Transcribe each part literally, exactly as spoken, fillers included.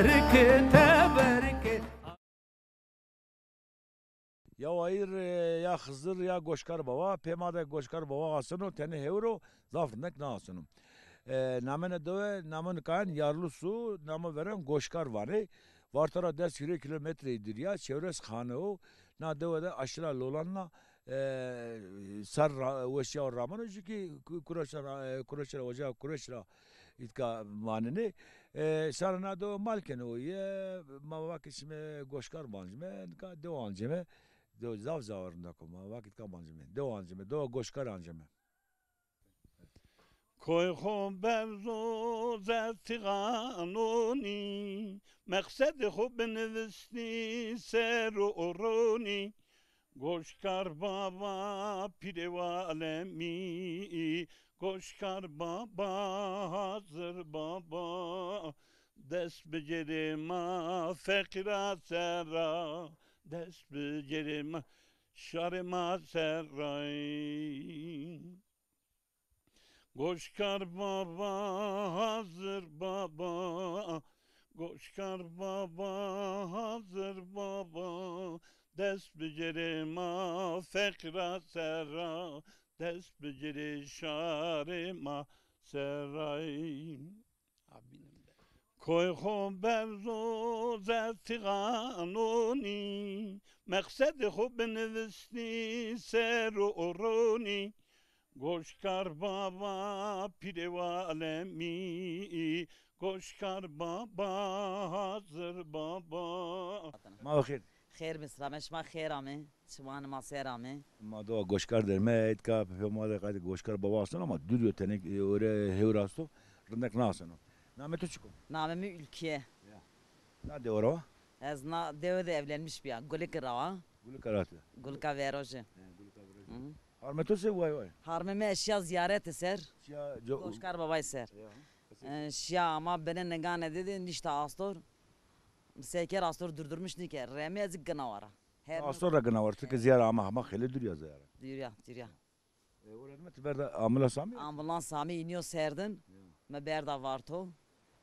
Rike teberike. Ya Wayîr, e, ya Xizir, ya Goşkar Baba. Pê ma de Goşkar Baba aseno, tenê hewro, zaf rindek naaseno. E, namene dewe, namo nikayen Yarlısu, namo veren Goşkar vanê. Varto ra des hîrê kîlometreyî dûrî ya, çewres xane o. Na dewe de aşira lolanna, e, sar ra-, weşîya rameno, jû kî ku-, kureşa ra-, e, kureşa ra, ocağa kureş ra îtka manenê. E, sara na dewe mal kenê o ye, ma va ke şime Goşkar bancime, nika dewe ancime. Dewe zaf zaf rindek o, ma va ke îtka bancime. Dewe ancime, dewe Goşkar ancime. Koy xo berzo zertî qanonî, meqsedê xo binivistî ser û ronî. Goşkar Baba pîrê walemî, Goşkar Baba, Hazir Baba, dest bigêrê ma feqîra ser ra, dest bigêrê ma şarê ma ser ra. Goşkar Baba, Hazir Baba, Goşkar Baba, Hazir Baba, dest bigêrê ma feqîra ser ra, dest bigêrê şarê ma ser ra. Abînim de. Koy xo berzo zertî qanonî, meqsedê xo binivistî ser û ronî. Goşkar Baba pîrê walemî, Goşkar Baba, Hazir Baba. Ma xêr. Xêr mi, silamê şima xêr ame. Çiman ma ser ame. Ma do Goşkar der me, etka pe ma de qayde Goşkar Baba aseno ama dûr yo, tenek, e, ore hewr asto, rindek naaseno. Namê to çik o? Namê mi Ülkiye. Ya. Na dewe ra wa? Ez na dewe de evlenmiş bîya. Gulika ra wa. Gulika ra ti? Gulika Verojî. He, Gulika Verojî. Hı hı. Harmê to se way way? Harmê mi ez şiya zîyaretî ser. Şiya co- Goşkar Babay ser. Ya. E, şiya ama bine ningane dedi, nişta astor. Seyker astor durdurmuş nike. Remi ez gina wara. Her astor ra gina wara. Ti ke ziyara ama, ama xeylê dûrî ya ziyara. Dûrî ya, dûrî ya. E, ora dime ti berda ambulans amî? Ambulans amî, înîyo serdin. Ya. Mi berda Varto.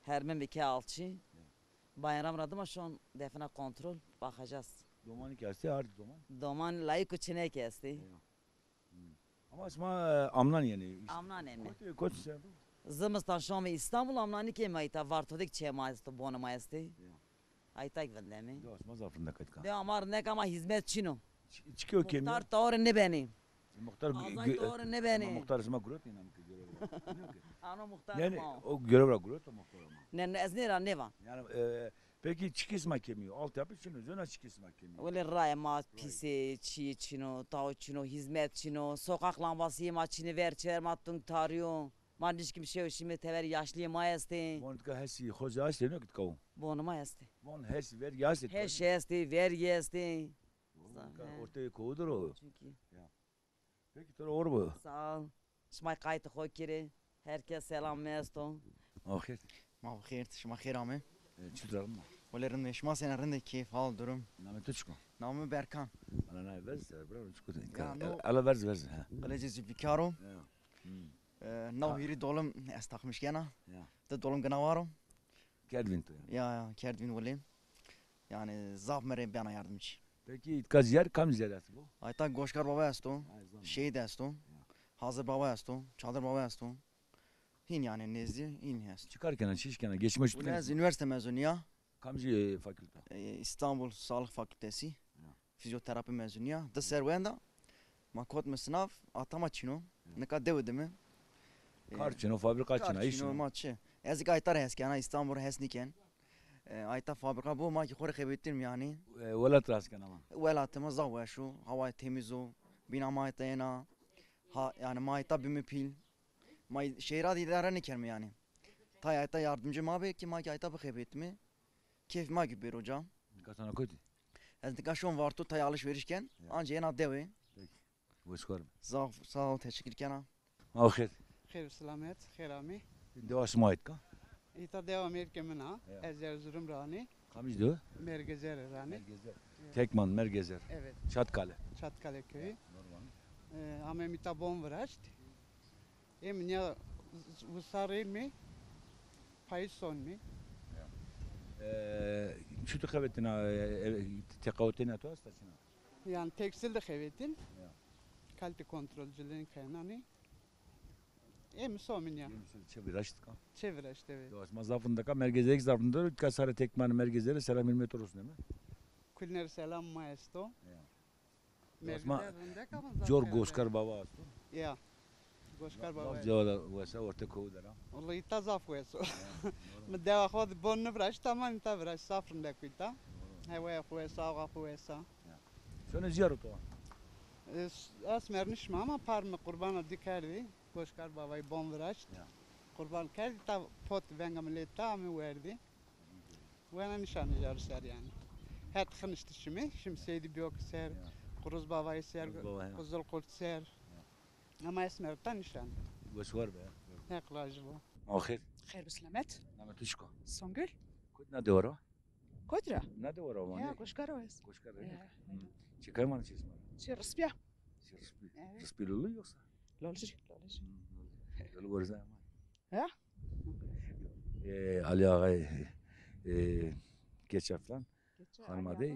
Hermin bike alçî. Ya. Bayram ra dima şon define kontrol. Bakacağız. Domanî ke estî, ard doman? Doman layîk û çineke estî. Ya. Hmm. Ama şima, e, amnan yenî. Amnan eme. Kotî, kotî ser bu? Zimistan şome Îstanbul, amnanî ke ma îta Vartodik çê ma esto, bonê ma estê. Ya. Aytak vindemî. Dewa şima zaf rindek etka. Dewa ma rindek ama hizmet çin o. Çi-, çikê o kemî? Muxtar tawre nêbenî. Muxtar gü-, azay gü-, tawre nêbenî. Ama muxtar şima gurot, înam ke görev ra. Yok. Ano muxtar. Yani ma o görev ra gurot o muxtar ama. Ne, ne, ez nêra nêvan. Yani, e, peki çikê şima kemî yo? Altyapı çin o, zona çikê şima kemî yo? Wele rayê ma pîs ê, çîyê çin o, taw çin o, hizmet çin o, sokak lambasîyê ma çin ê, ver çever ma tung tarî yo. Ma nişkîm şew şîme tever yaşlîyê ma estê. Von tika hesî xo zî estê, no ki tika o? Bonê ma estê. Von hesî vergî estê. Heş estê, vergî estê. Zaf, he. Ortê kowu dir o. Çünkü. Ya. Peki, to ra or bo. Sağ ol. Şima qaytê xo kirê. Herkes selam mi esto. Ma xêr. Ma xêr, şima xêr ame. E, çi durum ma? Wele rind, şima sena, rind ê, keyf, hal, durum? Namê to çik o? Namê mi Berkan. Ala nay verz, e, bira, çik o? Ya, no. Ala verz, verz, ha. Qilêcê Zülfikar o. Ya. Hmm. E, naw hîrî dolim ez takmiş kena. Ya. Di dolim gina war o. Kerd vîn to yanî? Ya, ya, kerd vîn wele. Yanî zaf mi rê bena yardimcî. Peki îtka zîyar, kam zîyar esto? Ayta Goşkar Baba esto, ha, ez zana. Şehîd esto, ya. Hazir Baba esto, Çadır Baba esto. Hîn yanî nêzdî, hîn esto. Çi kar kena, çi îş kena? Geçmiş. Wele ez unîversîte mezunî ya. Kamcî, e, fakülte? E, İstanbul Sağlık Fakültesi. Ya. Fîzyoterapi mezunî ya. Di serr wenda ma kotme sinav, ata ma çin o. Ya. Nika dewe dime. E, kar çin o, fabrîka çin o, îş çin o. Ma çi? Ez kî ayta ra hes kena, Îstanbul ra hes nîken. E, ayta fabrîka bo, ma kî xo rê xebetînim yanî. E, welat ra hes kena ma? Welatê ma zaf weş o, hawayê temîz o, bîna ma ayta êna. Ha, yanî ma ayta bîme pîl. Ma şehîra de îdare nêkerme yanî. Tay ayta yardimcê ma bê kî ma kî ayta bixebetîme. Keyf ma kî bêro ca. Nika sana kotî? Ez nika şon Varto, tay alışveriş ken. Ya. Anca êna dewe. Peki. Weş kar. Zaf sağ ol, teşekkür kena. Ma xêr. Xêr û selamet, xêr amê. Dewa şima îtka? Îta dewa mêrkê min a. Ya. Ez Erzurum ra anî. Kamij dewe? Mergezer ra anî. Mergezer. Evet. Tekman, Mergezer. Evet. Çatkale. Çatkale köyü. Ya, normal. E, amem îta bon viraşt. Êm nîya wisa rê mi, payîz son mi. Ya. E, Çuti xebetîna, e, e, teqawutêna to esta çina? Yani tekstil de xebetîn. Ya. Kalite kontrolcülüğün kaynağını. Ê mi somin ya. Yê mi somin, çê viraşt ka. Çê viraşt, evet. Yo, esma zaf rindeka, mergezek zaf rindek, ka sare tek man mergezere selam hürmet olsun deme. Kulner selam ma esto. Ya. Mergeze rindek ama zaf cor Goşkar Bava esto. Ya. Goşkar Bava. Zaf cewada wesa orte kovu dera. Vallahi ta zaf weso. Mi dewa xo de bon niviraşt, ama ta viraşt, zaf rindek uy ta. Hewaya xo wesa, awa xo wesa. Ya. Şone ziyaro to? Es, es mernişma ama par mi qurbana di kerdî. Goşkar Bavayî bon viraşt. Ya. Qurban kerdî ta pot venga millet ta mi werdî. Wena nişanî jar ser yani. Het xinişti şimdi. Şimdi Seydî Biyok ser, ya. Quruz Bavayî ser, Quruz Bava, ya. Quzul Qurt ser. Ya. Ama esmer ta nişan. Wes war be. Heq razî bo. Ma xêr. Xêr bi selamet. Name tu çik o? Songül. Kut na dewara? Kotî ra? Na dewara ma. Ya, ne? Goşkar o ez. Goşkar o. Ya. Hı. Çi kay man çi esmer? Çi rispiya. Çi rispi? Evet. Rispi lulu yoksa? Lolcî, lolcî. Hı, lulu. Lulu gorza ama. Ya? E, Ali Ağa, e, geçe falan. Geçe, hanıma Ali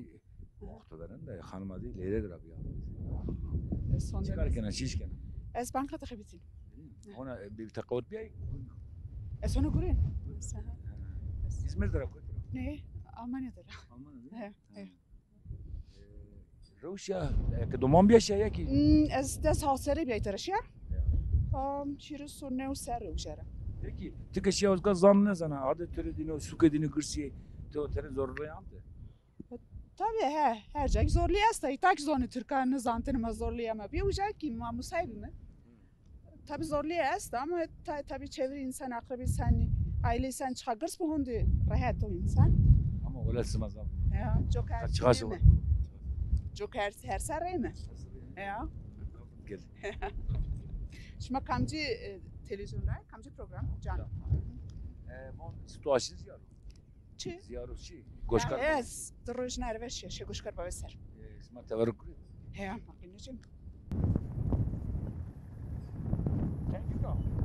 Ağa. Muqtederen de hanıma de leyrek ra biya. E, son. Çikar kena, çi iş kena? Ez banka de xebitîn. Ona, e, bir teqawut biyay? Ez ona gurên. Ha. İzmir de ra kotî ra? Ne, Almanya de ra. Almanya de ra? He, he. E, rewşa, e, ke doman bîya şiya ya kî? Hmm, ez des hawt serre bîyay tera şiya. Ya. Am, hîris û new serre ujera. Peki, ti ke şiya uzka zan nêzana, adê to rê dîno, suke dîno girsî, to tenê zorlî ante? Tabii, he, her cag zorlî esta. Îta kî zonê tirka nêzantêne ma zorlî ama bî, uca kî ma musayîb îme. Tabii zorlîye esta ama ta-, tabii çevrî însan, akrabî sen, aîleyî sen çiqa girs bi, hondî rehet o însan. Ama welat sima zaf. Ya, coker. Çiqa zor. Coker her serre reyme. Ya. Gel. Şima kamcî, e, televîzyon ra, kamcî program? Can. E, von situasyonîz ya. Çi? Ziyaro çi? Goşkar Bava. Ez di roj nerve şiya, şe Goşkar Bava ser. E, sima teberruk kurî? He, ma qînecim. Thank you.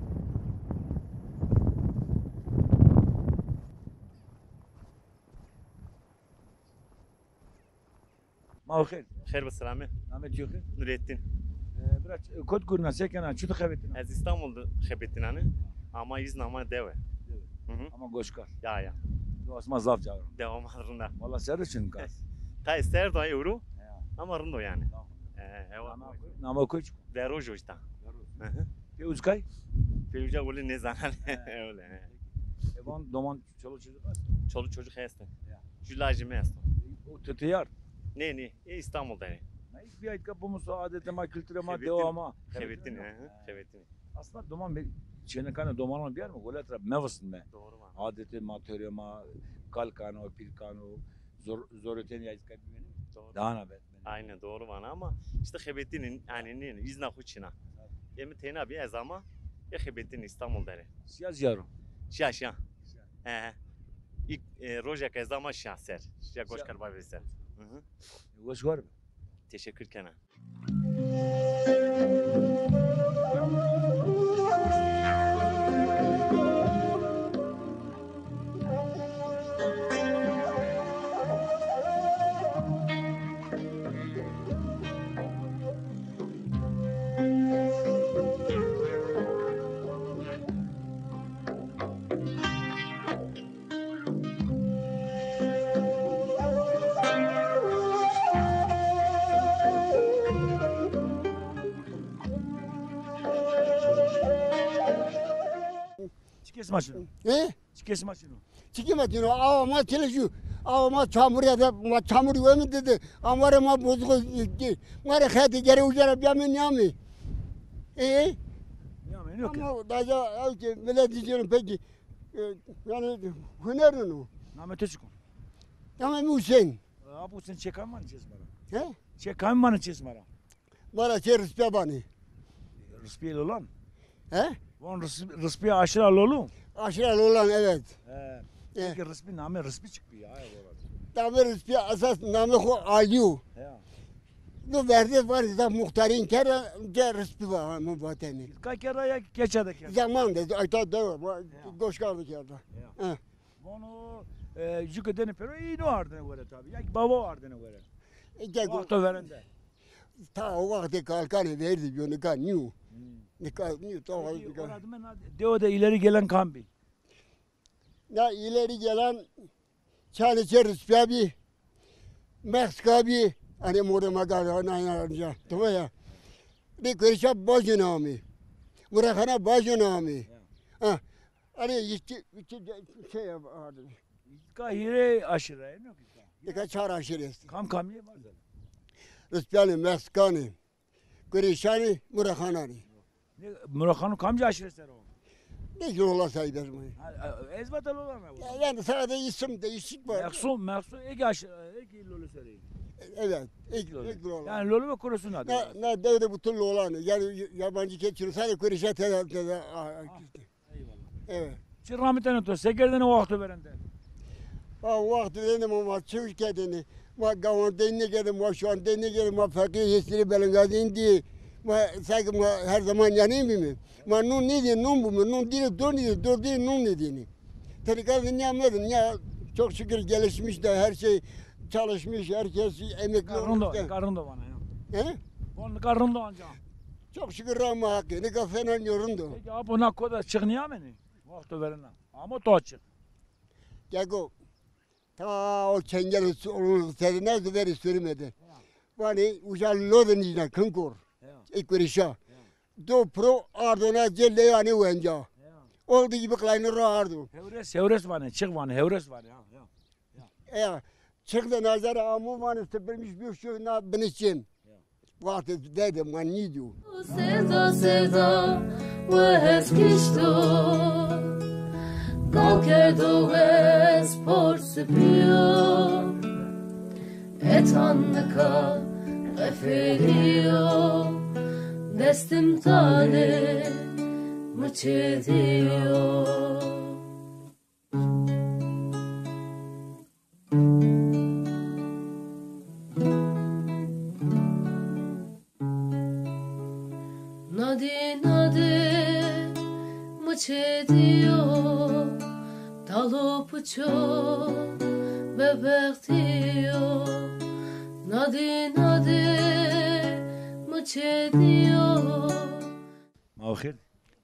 Ma xêr. Xêr bi selamî. Namê to xêr? Nurettin. E, bira, kot gurna, se kena, çuti xebetîna? Ez İstanbul de xebetînane. Ama îzna ma dewe. Dewe. Hı hı. Ama Goşkar. Ya, ya. Dewa sima zaf cawir. Dewa ma rind a. Valla serd o çin ka? Tay serd o ewro. Ya. Ama rind o yani. Tamam. E, ewa. Nama koy, nama koy çik o? Veroj o îşte. Veroj. Hı hı. Pê uca kay? Pê uca wele nêzanan. He. Öyle, he. E, van doman Çoluk çocuk esto? Çoluk çocuk esto. Ya. Ju lajê mi esto. O ti teyar? Nê, nê. Ê İstanbul de nê. Na, ilk bir aytka bimuso adetê ma, kulturê ma, dewa ma. Xebetîn, he, he. Xebetîn. Aslında doman be-, çênekane domanan biyar mı? Welat ra mevisnme. Doğru vana. Adetê ma, torê ma, kalkano, pîrkano, zor-, zorotên ya îtka bîmenî. Doğru. Daha na be. Aynen, doğru vana ama işte xebetîn, yani ne, îzna xo çin a. Ê mi teyna bî ez ama, ê xebetîn İstanbul de rê. Şiya ziyaro? Şiya, şiya. Şiya. He, he. İlk, e, roja ke ez ama şiya ser. Şiya Goşkar Bava ser. Hı hı. Weş war be. Teşekkür kena. Çi kes ma şino? He? Çi kes ma şino? Çi kes ma şino? Awa ma tele şu. Awa ma çamur ya da ma çamur yeme dedi. Amare ma bozuk. Ma rê xete gere uca ra biyame niyame. E? Niyame, yok ya. Ama daca ew ki millet diyeceğim peki. E, yani hüner mi o? Name to çik o? Name mi Hüseyin. Abi Hüseyin çê kamî manê çê sima ra? He? Çê kamî manê çê sima ra? Ma ra çê rispîya banê. Rispîya lolan? He? Von ris-, rispîya aşira lolu? Aşira lolan, evet. He. He. Peki rispî, name rispî çik bî ya? Name rispîya esas name xo Alî yo. He. No verde var da muxtarîn kera, de rispî va, mi vatene. Ka kera ya keçe de kera? Zaman de, ayta de, va-, he, Goşkar de kera. He. He. Vano, e, jû ke dêne pêro, îno ardêne were tabî. Ya kî bavo ardêne were. E, gel. Wexto verên de. Ta o wextê kalkanê verdî bîyo, nika nîyo. Hmm. Nika nîyo, ta. Peki, nika. Ora dime na dewe de ileri gelen kam bî? Na ileri gelen Çanê çê Rispîya bî, Mexsika bî, hanî morê ma ga na ya. Tamam ya. Rê Kurêşa bajêne amê. Murexana bajêne amê. Ha. Hanî iki, iki şey vardı. Ka hîrê aşîre, no ki ka. Nika çar aşîre estê. Kam kam yê vardı? Rispîyanê, Mexsikanê, Kurêşanê, Murexananê. Ne, Murexano kamcî aşîre ser o? Ne ki Lola sayılır mı? Ha, e, ez vata Lola mı? Ya, yani sadece isim değişik var. Mexsu, Mexsu ek aşîre, ek Lola seri. Evet, ek, ek Lola. Yani Lola ve Kurosuna. Ne, ne devre bütün Lola ne? Yani yabancı keçiyor. Sadece Kurêşa tede, tede, a, a, işte. Eyvallah. Evet. Çi ramitene to, se kerdene wexto verên de? Ha, wexto verên de ma, ma çi kerdene? Ma gawan dey nêkerdene, ma şuan dey nêkerdene, ma feqîr hêstirê belengazîn dî. Ma sanki ma her zaman yanayî bîme. Ma nun nêdî, nun bûme, nun dîre dor nêdî, dor dîre nun nêdîne. Tenîka de nîya mede, nîya çok şükür gelişmiş de her şey çalışmış, herkes emekli olmuş da. Nika rind o, nika rind o vana ya. He? Von nika rind o anca. Çok şükür Rama Hakkı, nika fena nîyo, rind o. Peki apo na koda çix nîyamêne? Wexto verena. Amo to açık. Gego. Ta o çengel serine ziveri sürmedi. Ya. Vani uca lo de nijna kinkor. Ya. Ê Kurêşa. Ya. Do pro ardona cê leyani wenca. Ya. Oldu gibi klayını ro ardu. Hewres, hewres vane, çık vane, hewres vane. Ya, ya. Ya. Çık de nazara amu vani sıpırmış bir şu na biniçim. Ya. Wextê dede ma nîdîyo. Sevda, sevda, we hez kişto. Kal kerdo ez por sipîyo. Etan nika qefelîyo. Destim tane mi çê dîyo. Nadî, nadî, mi çê dîyo, dalo puço, bebextîyo. Nadî, nadî, mi çê dîyo. Ma xêr.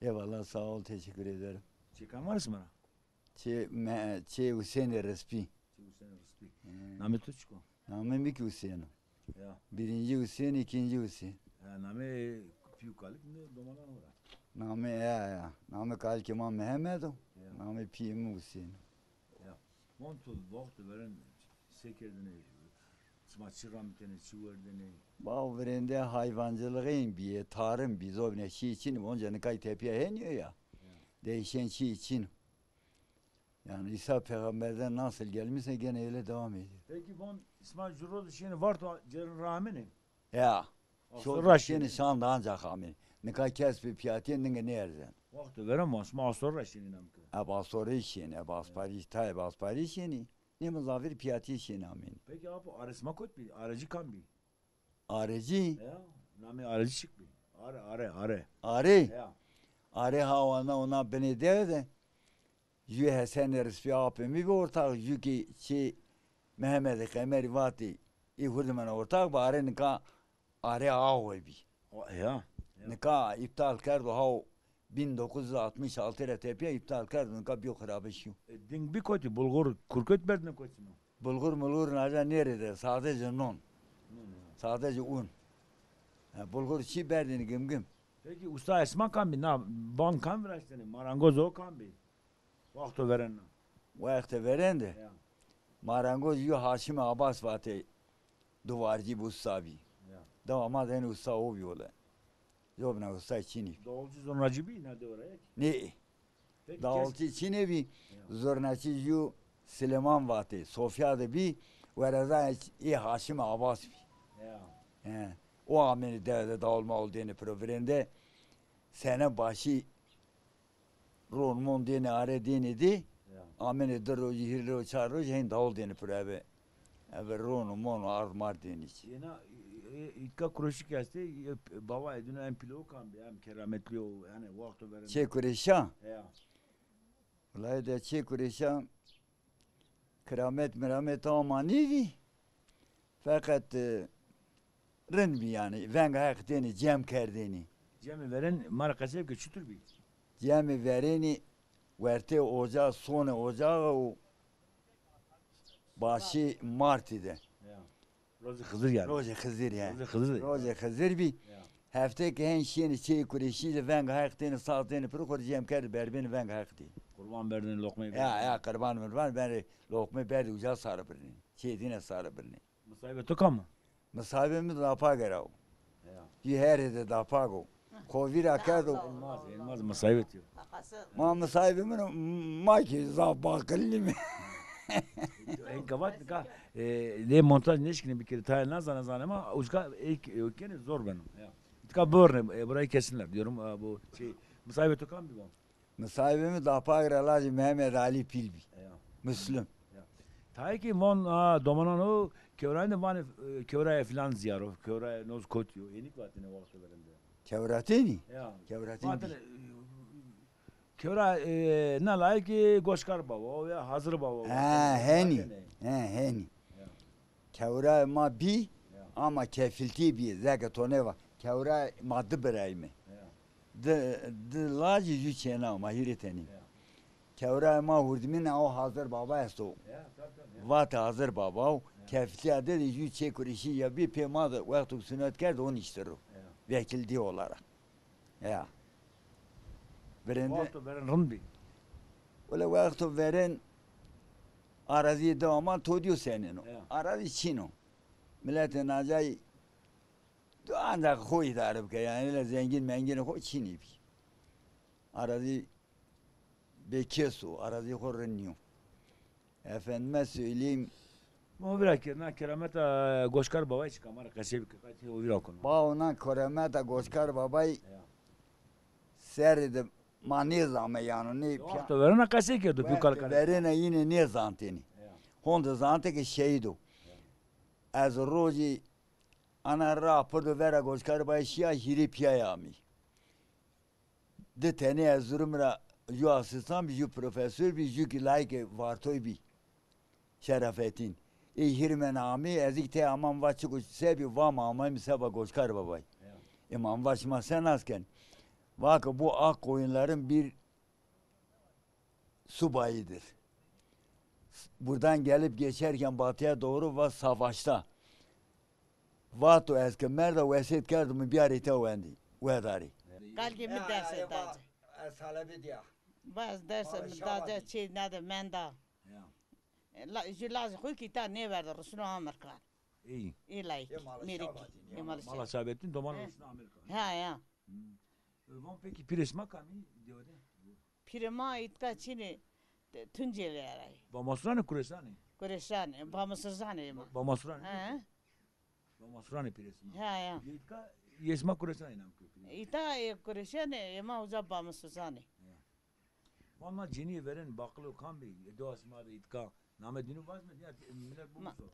Eyvallah, sağ ol, teşekkür ederim. Çê kam varis ma ra? Çê, me, çê Husênê Rispî. Çê Husênê Rispî. He. Namê to çik o? Namê mi kî Husên o. Ya. Birinci Husên, ikinci Husên. Ya, namê pî û kalik mi domanan o ra? Namê, ya, ya. Namê kalikê ma Mehmet o. Ya. Namê pîyê mi Husên o. Ya. Von to wexto verên se kerdêne, sima çi ramitêne, çi werdêne? Baw, virênde hayvancılığın bîye, tarım bî, zobne çî çin, onca nikay tepîya henî yo ya. Ya. Değişen çî çin. Yani İsa peygamberden nasıl gelmişse gene öyle devam ediyor. Peki von sima jû roz şêne Varto, cêrên ra amêne? Ya. Astor ra şêne. Şan da ancak amêne. Nika kes bi piyatiye ninge ne erzen. Wexto verên ma sima astor ra şêne namke. Eb astorî şêne, eb asparî, ta eb asparî şêne. Ne mizafir piyatiye şêne amêne. Peki apo, are sima kot bî? Areci kam bî? Areci? Ya, namê areci çik bî? Are, are, are. Are? Ya. Are ha ona, ona binê dewe de. Jû Hesenê Rispî apê mi bî ortax, jû kî çê Mehmedê Qemerî vatê, ê hurdimena ortax bi, are nika are awe bî. O, ya, ya. Nika îptal kerdo, haw bin dokuz yüz altmış altı ra tepîya îptal kerdo, nika bîyo xirabe şîyo. E, ding bî kotî, bulgur, kurkot berdine kotî mi? Bulgur mulgur naca nêrê de, sadece non. Non, ya. Sadece un. Ha, bulgur çî berdêne gimgim. Peki usta esma kam bî? Na ban kam viraştêne? Marangoz o kam bî? Wexto verên na. Wextê verên de. Ya. Marangoz yo Haşim Abbas vatê duvarcî bi, usta bî. Ya. Dewa ma de henî usta o bî ole. Zobna usta çinî bî. Davulcî zurnacî bî na dewe ra ya kî? Nê. Peki kes- Davulcî çinê bî. Ya. Zurnaçî jû Silêman vatê, Sofya de bî, wereza ê Haşim Abbas bî. Ya. He. O amêne dewe de dawul mawul dêne piro, virênde sene başî ron mon dêne, are dêne dê, ya, amêne di rojî, hîrê roj, çar roj hên dawul dêne piro ebe. Ebe ron û mon û ard mard dêne çî. Yena, e, e, îtka Kureşî kî estê, e, bava edîno en pîlo kam bî, em kerametlî o, yanî wexto verên. Çê Kureşa? Ya. Wulay de çê Kureşa Kiramet miramet ama nêvî. Feqet, e, rind bî yanî. Venga Heq dênî, cem kerdênî. Cemê verên ma ra qesey bike çitur bî? Cemê verênî wertê ocax, sonê ocax û başê Martî de. Ya. Rojê Xizir yanî. Rojê Xizir yanî. Rojê Xizir de. Rojê Xizir bî. Ya. Heftê ke hên şîyêne çêyê kureşî de venga Heq dêne, saz dêne piro, xo rê cem kerdê berbêne venga Heq dê. Qurban berdêne, loqmeyê berdêne. Ya, ya, qurban mirban berdê, loqmeyê berdê uca sarê birnê. Çê dîne sarê birnê. Misayibê to kam o? Misayibê mi dapagera o. Ya. Jü herê de dapag o. Xo vîra kerdo. Elmaz, Elmaz misayibê to yo. Ma misayibê min o, ma ki zaf baqil nîme. En kavat nika, e, lê montaj nêşkîne bikerê, tayê na zana zana ma, ucka ey, e, kenê zor beno. Ya. Tika borne, e, burayı kesinler diyorum, e, bu şey, misayibê to kam bî bo? Misayibê mi dapagre lajê Mehmet Ali Pîl bî. Ya. Müslüm. Ya. Tayê ki von, a, domanan o, kewrayên de vanê, e, kewrayê filan ziyar o, kewrayê noz kotî yo, ênî ki vatêne wexto verên de. Kewratênî? Ya. Kewratênî bî. Vatêne, e, kewra, e, na layikê Goşkar Baba o ya Hazir Baba o. Ha, henî. Vatêne. He, henî. Ya. Kewrayê ma bî, ya, ama kefiltî bî, zeke to nêva. Kewrayê ma di birayî me. Ya. Di, di lajî jü çêna ma hîrê tenî. Ya. Kewrayê ma hurdimîne o Hazir Baba esto. Ya, tabii, tabii, ya. Vatê Hazir Baba o, ya, kefiltîya de de jü çê kureşî ya bî pê ma de wexto sunet kerd o niştir o. Ya. Vekildi olarak. Ya. Verên de. Wexto verên rind bî. Wele wexto verên arazî de ama todîyo senên o. Ya. Arazî çin o. Miletê nacayî tu ancak xo îdare bike. Yanî öyle zengin mengin xo çinî bî. Arazî bêkes o. Arazî xo rind nîyo. Efendime söyleyeyim. Ma o vîra kir, na kerameta Goşkar Babay çik a, ma ra qesey bike, qaytê o vîra kono. Bao na kerameta Goşkar Babay, ya, serê de ma nêzame yano, nê piya. Wexto verêna qesey kerdo, wexto pî kal kal. Verêna yine nêzantêne. Ya. Honde zante ke şehîd o. Ya. Ez rojî ana ra pirdo vera Goşkar Babay şîya, hîrê pîyayê amî. Di tenê Erzurum ra jü asistan bî, jü profesor bî, jü kî layikê Vartoy bî. Şerafettin. Ê hîrmen amî, ez kî tey amam va çik o se bî, va ma amayîme seba Goşkar Babay. Ya. Ê ma va şima se nas ken? Va ki bu ak koyunların bir subayıdır. Buradan gelip geçerken batıya doğru va savaşta. Vato ez ke merda wesêt kerdo mi biyarê te wendî, wedarî. Kalkê mi derse dace. Ez talebê dîya. Ba ez derse mi dace çê nade menda. Ya. E, la, jü lajê xo kî ta nêverdo rusno Amerîkan. Ey. Ê layik. Mêrik. Ê mala Şabatîn, doman rusno Amerîkan. Ha, ya. Hmm. E, van peki pîrê şima kamî dewe de? Pîrê ma îtka çinê, Tunceli erayî. Bamasuranê, Kureşanê? Kureşanê, Bamasurzanê ma. Bamasuranê? He. Bamasuranê pîrê sima. He, ya. Îtka yê sima Kureşanê nam kir pîrê? Îta, e, Kureşanê, e, ma uca Bamasurzanê. Ya. Van na cinîyê verên baqilo kam bî, e, dewa sima de îtka name dînû vazme, ya, e, milet bimuso.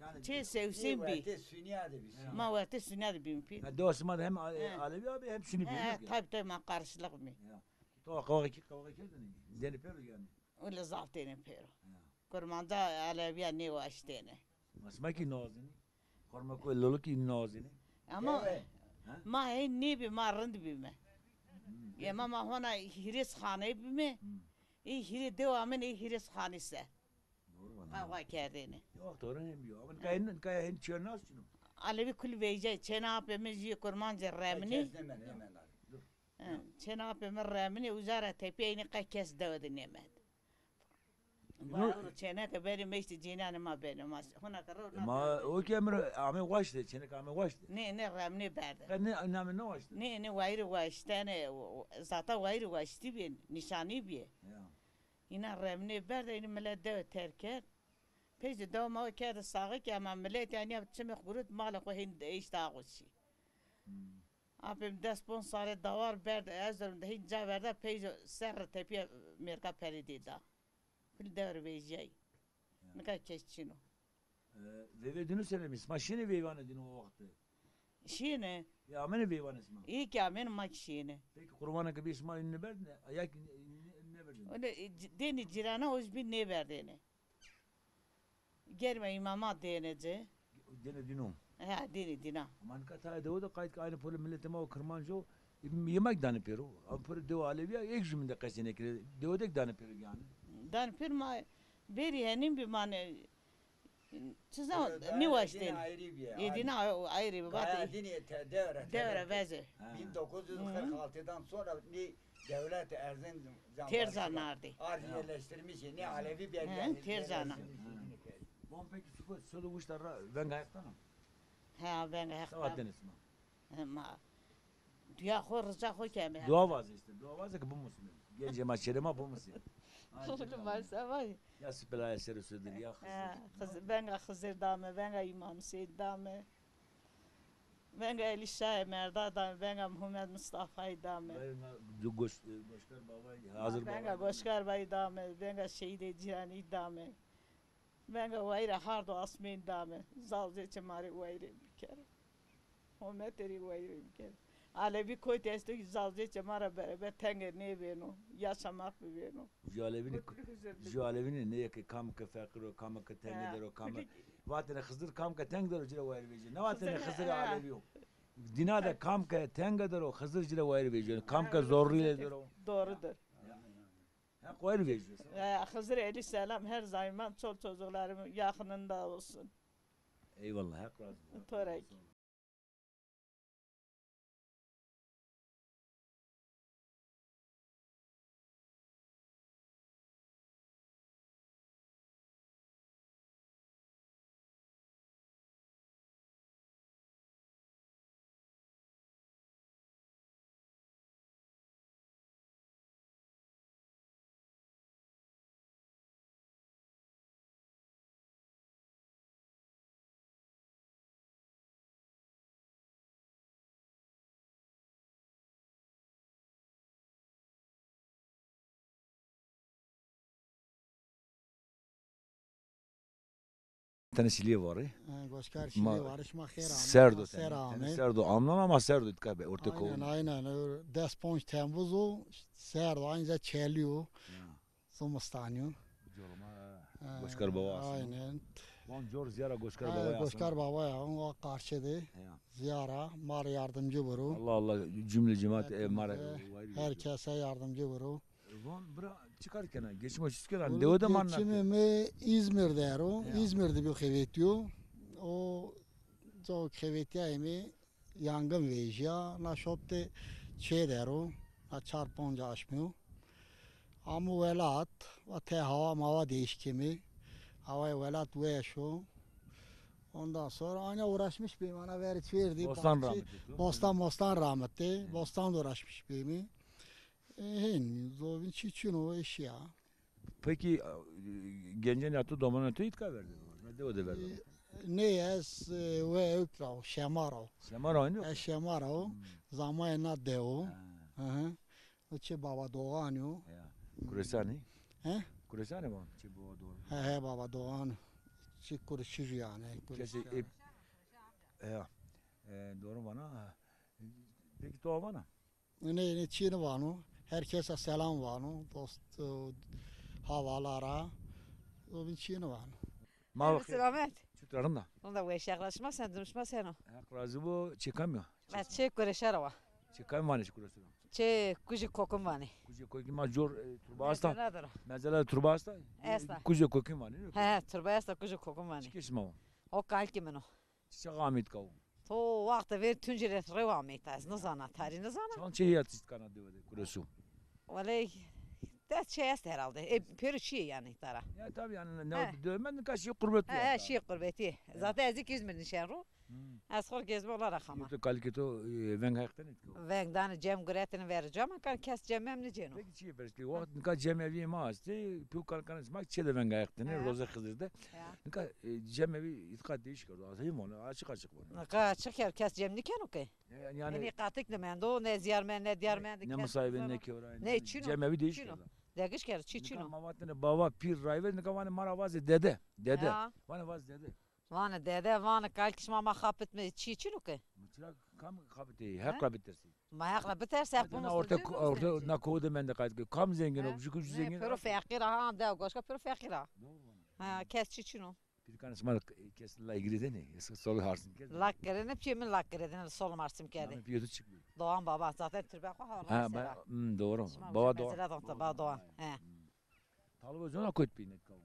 Yanî çê Sewsîn bî. Wertê Sunîya de bî. Ya. Ma wertê Sunîya de bîm pî. Ya, dewa sima de hem a-, e, Alevî abî hem Sunî bî. He, tabii, tabii, ma karışlık bî. Ya. To qawxe kî qawxe kerdêne? Dêne pêro yanî. Wele zaf dêne pêro. Ya. Kurmanca Alevîya nêwaştêne. Ma sima kî nazinî? Xorma koy lolo kî nazinî? Ama ma hey nêbî, ma rind bîme. Hmm. Ema ma hona hîrês xaneyî bîme. Hmm. Ê hîrê dewa min ê hîrês xanî se. Doğru vana. Qawxa kerdêne. Yok, doğru hem yok. Ama kaya, kaya hem çiyo nas çino. Alevî kul veycay, çêna apê min jî kurmancê Remnî. Kes nêmen, nêmen. Dur. He, çêna apê mi Remnî, uca ra tepîya înî qe kes dewe de nêmend. Bayo ro çêneke berî meştî cênîyanê ma benê, ma hona ke ro. Ma o ke emir ame waşte, çêneke ame waşte. Nê, nê, Remnî berde. Qe nê, name nêwaşte. Nê, nê, wayîrî waştene, o, o, zata wayîrî waştî bî, nîşanî bî. Ya. Îna Remnî berde, înî milet dewe terk kerd. Pey de dewa ma kerde saxî ke ema milet yanî çimê xo gurut, malê xo hên eşte axo şî. Hmm. Apê mi des ponc sare dawar berde, Erzurum de hîn ca verda, peyco serre tepîya mêrka perî dê da. Kul dewr vejîyayî. Ya. Nika kes çin o. E, veyvê dînû senê bî? Sima şînê veyvanê dînû o wextî? Şînê. Ya, amenê veyvanê sima? Îyê ke amenê, ma kî şînê. Peki qurbanê ke bî sima înî nêberdêne? Ya kî nê-, nê-, nêberdêne? Öyle, e, c-, dênê cîrana, o jî bî nêberdêne. Germe îmama dêne ci. Dêne dîno. He, dînî dîna. Ama nika tayê dewe de qayt ke aynî polo miletê ma o Kirmanc o, yemek danê pêro. Ama pêro dewe Alevî ya, êk jumîn de qesê nêkerê. Dewe de kî danê pêro yanî. Danê pêro ma berî henîn bî ma ne, çi zaman nîwaştên. Ê dîna ayrî bî. Vatê. Dînî te-, devre, devre veze. Bin dokuz yüz kırk altıdan sonra ne devlet Erzincan têr zanardî. Arz yerleştirmiş, ne Alevi bir yer yerleştirmiş. Bon peki suko, solo wişta ra venga heqtana? Ha, venga heqtana. Sawa tenis ma. He, ma. Duya xo, rica xo keme. Dua vaze îşte. Dua vaze ke bimusîme. Gencê ma, çêrê ma bimusî. Oğlum, ma se vay. Ya Sipelaya ser û sudir, ya Xizir. He, Xizir, venga Xizir dame, venga Îmam Hüseyin dame. Venga Elîşayê Merda dame, venga Muhammed Mustafayî dame. Venga Goş-, Goşkar Babayî, Hazir Babayî. Venga Goşkar Babayî dame, venga Şehîdê Cîranî dame. Venga wayîrê hard û asmên dame. Zazê çê ma rê wayîrê bikero. Hometê rê wayîrê bikero. Alevî kotî esto kî zazê çê ma ra bereber tenge nêbêno. Yaşamak bibêno. Ju Alevînî, ju Alevînî nê ke kam ke feqîr o, kam ke tenge der o, kam ke vatêne Xizir kam ke teng der o ci ra wayîr vejîyo. Nevatêne Xizir Alevî yo. Dîna de kam ke tenge der o, Xizir ci ra wayîr vejîyo. Kam ke zorrîye der o. Doğrudur. Heq wayîr vejîyo. E, Xizir Elî selam her zaman çol çocuklarımın yakınında olsun. Eyvallah, Heq razî bo. To ra kî. Tenê Şîlîye varê. Ha, Goşkar Şîlîye varê, şima xêr amê. Serdo tenê, tenê serdo amnon ama serdo dîka be orte kovun. Aynen, aynen. Des ponc Temmuz o, serdo, aynı çelî yo. Zimistanî yo. Goşkar Bawa aslında. Aynen. Van cor ziyara Goşkar Bawa ya. Goşkar Bawa ya, o karşı de. Ziyara, ma rê yardımcı biro. Allah Allah, cümle cemaat, e, ma rê her kese yardımcı biro. Van bira çi kar kena? Geçim o çi kena? Dewe de manna. Geçimê mi İzmir der o. İzmir de bir xevetîyo. O çok xevetîyayê mi yangın vejîya. Na şop de çê der o. Na çar ponc aşmî yo. Amo welat, va te hawa mawa değiş kemi. Hawayê welat weş o. Ondan sonra ana uğraşmış bîm, ana veri çêrdî. Bostan ramitî. Bostan, bostan ramitî. Bostan da uğraşmış bîm. E, hên, zovîn çî çin o, eşya. Peki, e, gencenê to, domanê to îtka verdeno? Ne dewe de verdeno? E, nê, ez, e, we ewk ra o, Şema ra o. Şema ra o? Ez Şema ra o. Zamayê na dewe o. Hı hı. O çê Baba Doğanî yo. Ya. Kuresanî? He? Kuresanî mi? Çê Baba Doğan. He, he, Baba Doğan. Çi Kureşî yanî. Kesê ep-, ya. E, doğru vana. Peki to vana? Ne, ne çî nêvano. Her kesa selam vano. Dost, e, havala ra. O bin çî nêvano. Ma selamet. Çutra rinda? Rinda weşî, Heq razî, şima sen, durum şima seno? Heq razî bo, çê kam ya? Ez çê Kureşe ra wa. Çê kam vanê çê Kureşe ra? Çê Kujê Kokin vanê. Kujê Kokin ma cor, e, turba esta? Mezela de ra. Mezela de turba esta? Esta. Kujê Kokin vanê, nê? He, he, turba esta, Kujê Kokin vanê. Çi kesê ma o? O kalikê min o. Çi çax ameyî îtka o? To wextê ver Tuncî rê rew ameyî ta, ez nizana, tarî nizana. Çand çê ya tişt kana dewe de Kuresu? Wele, des çê est herhalde. E, pêro çîyê yanî tara. Ya tabi yanî ne, ne dewe mend nika şî qurbetî. He, he, şî qurbetî. Zaten ez kî İzmir nişen ro. Hmm. Ez xo gezme olarak ama. Yo to kalikê to, e, veng heqtene îtka o? Veng danê cem guretine ver cam, ama kan kes cem mem nicêno. Peki çîyê perskê? Wext nika cemevîyê ma estê, pêw kan kan ma çê de veng heqtene, Roze Xizir de. Ya. Nika, e, cemevî îtka değiş kerdo. Heyv vano, açık açık vano. Nika açık ker, kes cem nikeno ke. E, yanî, ne qatik de mendo, ne ziyar mend, ne diyar mend, ne misayîbê, ne kewra. Ne çîno. Cemevî değiş kerdo. Değiş kerdo, çî çîno. Nika ma vatêne bava, pîr, rayver, nika vanê ma ra vaze dede. Dede. Ya. Vanê vaze dede. Vanê dede, vanê kalikê şima ma xapitme, çî çîno ke. Çira kam xapitê? Heq ra bitersê. Ma Heq ra bitersê, Heq bimustircî. Orte, orte na kow de mende qayt ke. Kam zengin o, ju ku ju zengin. Pêro feqîr a, ha, de goşka pêro feqîr a. Ha, kes çî çîno. Pîrkanê sima kes lak girêdêne, es sol harsim kerdê. Lak girêne, piyê mi lak girêdêne, sol harsim kerdê. Namê piyê tu çik bî? Doğan Baba, zaten türbe xo ha, ha, sera. Hmm, doğru. Şima baba Doğan. Mesela Doğan, Baba Doğan. He. Hmm. Talibê zona kot bîne kawo?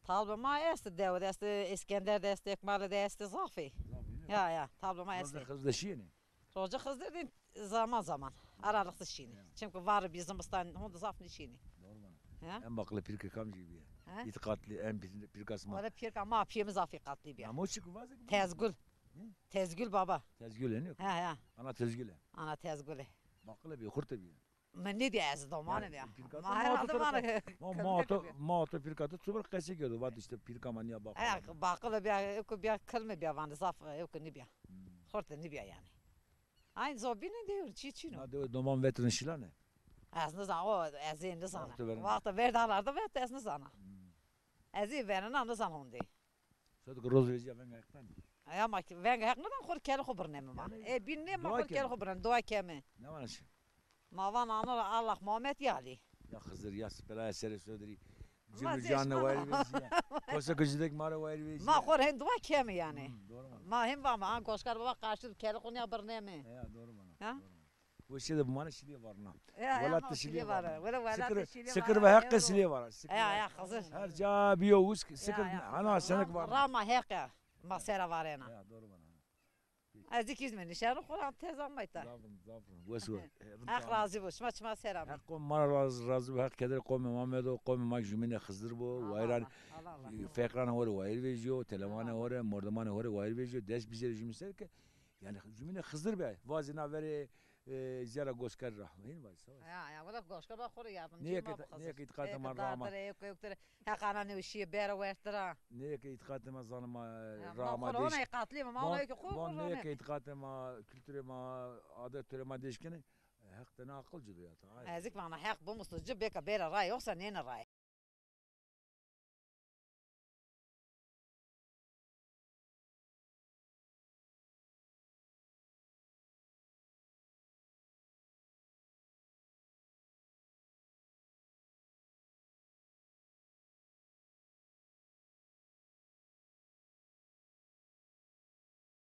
Talibê ma estê, dewe de estê, Eskender de estê, Ekmale de estê, zafê. Zafê, ne? Ya, ya, talibê ma estê. Xizir de şîyêne? Roci Xizir de zaman zaman, aralıksız şîyêne. Ya. Çünkü var bî zimistan, honde zaf nêşîyêne. Doğru bana. Ya? En baqile pîrke kamcî bîye? He? Îtîqatlî, en pîr-, pîrka sima. Wele pîrka ma, piyê mi zaf îtîqatlî bîya. Namo çik vazek? Tezgul. Hı? Tezgul Baba. Tezgul, ne? Ha, ha. Ana Tezgul e. Ana Tezgul e. Baqile bîye, xurte bîye. Mi nêdîya, ez domane bîya. Ma herhalde ma, ma to, ma to pîrka to çuber qesey kerdo. Vat işte pîrka ma nîya baqile. He, baqile bîya, eko bîya kilme bîya vanê zaf, eko nêbîya. Hmm. Xorte nêbîya yanî. Aynı zobîne dewr, çî çîno. Na dewe doman vetirn şilane? Ez nizan, o, ez ê nizana. Wexta verdalarda vet, ez nizana. Hmm. Ez ê verena nizan honde. Sed ki roz vecîya venga Heq dan. Aya ma ki venga Heq nidan, xo rê kelê xo birneme ma. Yanî, e, bîn nê ma xo rê kelê xo birneme, dua keme. Ne vana şi? Ma van ana ra Allah Muhammed yalî. Ya Xizir, ya sipelaya serê sodirî. Cin û canê wayir vecîya. Kosa ku cidek ma rê wayir vecîya. Ma xo rê hên dua keme yanî. Hmm, doğru. Ma hên vame, an Goşkar Baba qarşî de kelê xo nîya birneme. Ya, doğru bana. Ha? Doğru. Weşê de bimane şilîye varna. Ya, ya, welat de şilîye varna. Wele welat de şilîye varna. Sikir ve Heqê şilîye varna. Ya, ya, Xizir. Her ca bîyo usk, Sikir ana senik varna. Rama Heq ya. Ma sera varena. Ya, doğru bana. Ez ikîz mi nişen, Quran tez amayta. Zafin, zafin. Wes we. Heq razî bo. Şima, şima sera mi. Heq ma ra razî, razî bo. Heq kederê qomê ma medo, qomê ma jumînê Xizir bo. Wayran, feqran ho rê wayir vejîyo, telemanê ho rê, mordemanê ho rê wayir vejîyo. Dest bizerê jumîn ser ke Yanî jumînê Xizir be, vazê na verê, e, zîyara Goşkar ra. Hîn vazê, savaş. Ya, ya, wela Goşkar ba xo rê yardimcî ma bi Xizir. Nêke îtîqatê ma rama. Heq ana nêweşîye bere wertira. Nêke îtîqatê ma zanê ma rama. Ma ona îtîqatlî ma, ma ona ki xo. Nêke îtîqatê ma, kulturê ma, adet torê ma dêş kenê. Heq tena aqil ci do ya. Ez ik vana Heq bimusto ci bêka bêra ray, yoksa nêne ray.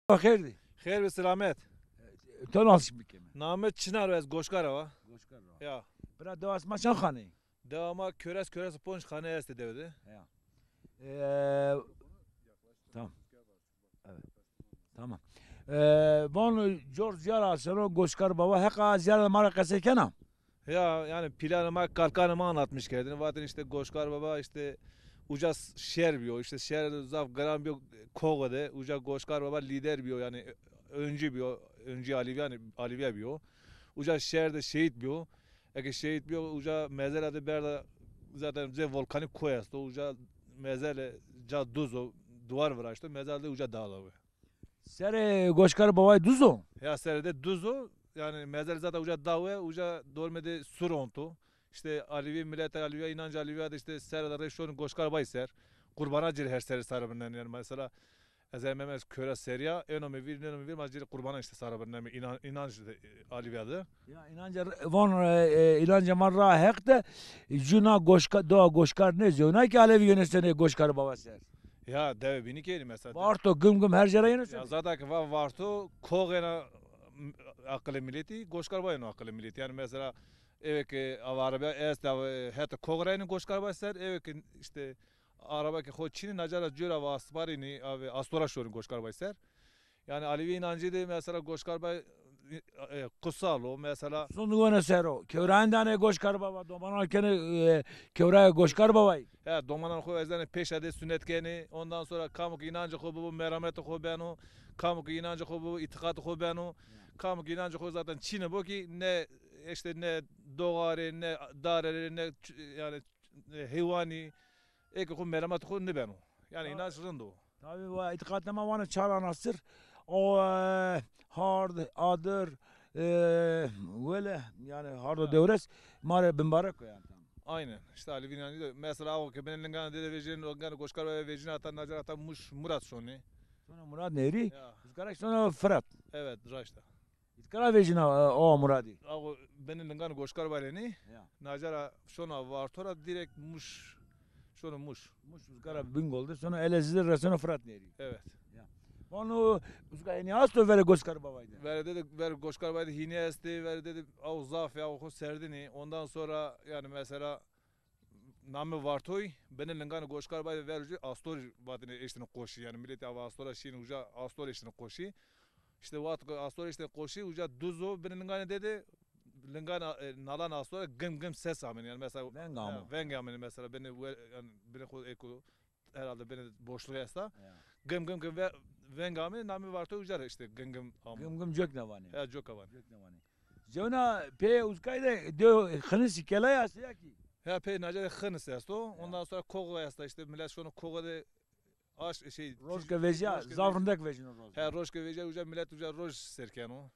Xêr dî. Xêr bi selamet. To nas bikeme. Name Çinar o, ez Goşkar a wa. Goşkar a wa. Ya. Bira, dewa sima çend xane? Dewa ma kores, kores ponc xane estê dewe de. Ya. Ee, tamam. Evet. Tamam. Ee, vano cor ziyara seno Goşkar Baba, heqa ziyara ma ra qesey kena? Ya, yani planê ma, kalkanê ma anlatmış kerdin. Vatin işte Goşkar Baba işte uca s-, şer biyo. İşte şer zaf giran biyo, koğu de. Uca Goşkar Baba lider biyo, yani ö-, öncü biyo. Öncü Alevîyan, Alevîya biyo. Uca şer de şehit biyo. Eke şehit biyo, uca mezela de berda zaten zê volkanik koy esto. Uca mezele ca duz o, duvar viraşto. Mezele de uca dağda o. Serê Goşkar Bavay duz o? Ya, serê de duz o. Yani mezele zaten uca dawe, uca dorme de sur onto. İşte Alevi, millet Aleviya, inanc Aleviya de işte serê de rê şon Goşkar Bay ser. Qurbana cir her serê sarı binden yani mesela. Ez emem ez köre seriya, eno mi vir, neno mi vir, ma cir qurbana işte sarı binden inan, inanc de, e, Aleviya de. Ya, inanca r-, von, e, e, inanca ma ra heq de, cuna Goşka-, doğa Goşkar ne zona ki Alevi yönetene Goşkar Baba ser. Ya, deve bini keri mesela. Varto güm güm her jera yönetene. Ya, zaten ki va-, varto koğena, m-, akıllı milleti, Goşkar Bay'ın akıllı milleti. Yani mesela, eve ki av araba, ez de, e, heta koğrayını Goşkar Bay ser, eve ki işte araba ki xo çini, nacara cura va asparini, ave astora şorin Goşkar Bay ser. Yani Alevi inancı de mesela Goşkar Bay, e, e, kutsal o. Mesela. Sun wene sero. Kewrayen dane Goşkar Baba, domanan kene, e, kewraya Goşkar Babay. He, domanan xo ez dane peşa de sünnet keni. Ondan sonra kamu ki inancı xo bu, meramet xo beno. Kamu ki inancı xo bu, itiqat xo beno. Kamu ki inancı xo zaten çine bo ki ne, işte ne doğarê, ne darerê, ne ç-, yani, e, heywanî, ê ke xo meramet xo nêbeno. Yani inanç rind o. Tabii, va îtîqatê ma vana çar anasir. O, e, hard, adir, e, wele, yani hard û dewres ma rê bimbarek o yani. Aynen. İşte Alevi inancı de. Mesela awo ke beni lingana dede vejin, lingana Goşkar Baba vejin, ata nacar ata Muş Murat şoni. Sonra Murat Nehri, ya. Rüzgara sonra Fırat. Evet, raşta. Îtkara vejîna, e, o Muradî. Ago beni lingan Goşkar Baylenî. Ya. Nacara şona Vartora direkt Muş Şono Muş. Muş, Uzgara Bingol de, sonra Elezığ de, reseno Fırat Nehri. Evet. Ya. Vano Uzga hini asto verê Goşkar Babay de? Verê de, verê Goşkar Babay de hini estê, verê de, de aw zaf ya, o xo serdinî. Ondan sonra yani mesela Nami Vartoy, beni linganê Goşkar Babay de ver uca astor vatine eştine qoşî. Yani millet ya astora şin uca astor eştine qoşî. İşte waqt astor eştine qoşî, uca duzo beni linganê de de lingan, e, nalan astora gım gım ses ameni. Yani mesela veng ameni mesela beni yani beni xo eko herhalde beni boşluğu esta. Ya. Gım gım gım ve veng ameni, Nami Vartoy uca işte gım gım ameni. Gım gım cök ne vanê? Ya, cök ameni. Cök ne vanê? Cewna pê Uzkay de de xınisi kelay ast ya ki? Ha, pê naca de xınisi esto. Ya. Ondan sonra koğu esta, işte millet şono koğu de aş şey rojke vejya, zaf rindek vejino roj. Ha, rojke vejya uca millet uca roj serkeno.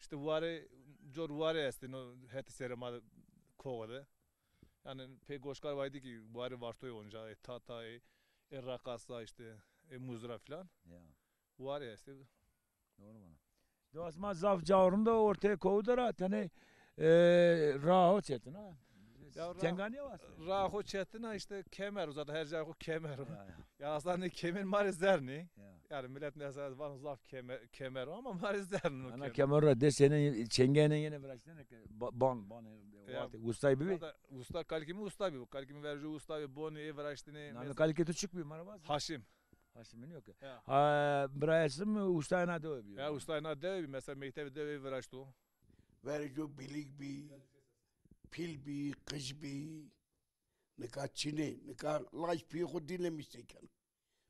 İşte ware, cor ware estino hetê serê ma de koğu de. Yani pê Goşkar Babay de ki ware Vartoy onca, e, tata, e, e, rakasa işte, e, muzra filan. Ya. Ware estê. Doğru bana. Do asma zaf ca rind o, ortê koğu de ra tenê, e, raa ho çetin a. Ya ra-, tengane wasta. Raa ho çetin a, işte kemer o zaten, her ca ho kemer o. Ya, ya. Ya aslında kemer ma rê zerrnî. Ya. Yani millet mesela vano zaf kemer, kemer o ama ma rê zerrnî o. Ana kemer. Kemer ra destêne, çengêne yenê viraştene ke ba-, ban, ban, ya, wate, ustay bibî. Zaten usta, kalikî mi usta bî. Kalikî mi verco usta bî, bonî ê viraştene. Namê kalikê to çik bî, ma ra vaze? Haşim. Haşim nîyo ke. Ya. Ha, birayê Haşim ustayê na dewe bîyo. Ya, ustayê na dewe bî. Mesela mektebê dewe viraşto. Verco bilîg bî, pîl bî, qij bî. Nika çinê, nika laj pîyê xo dîne mîş nêkeno.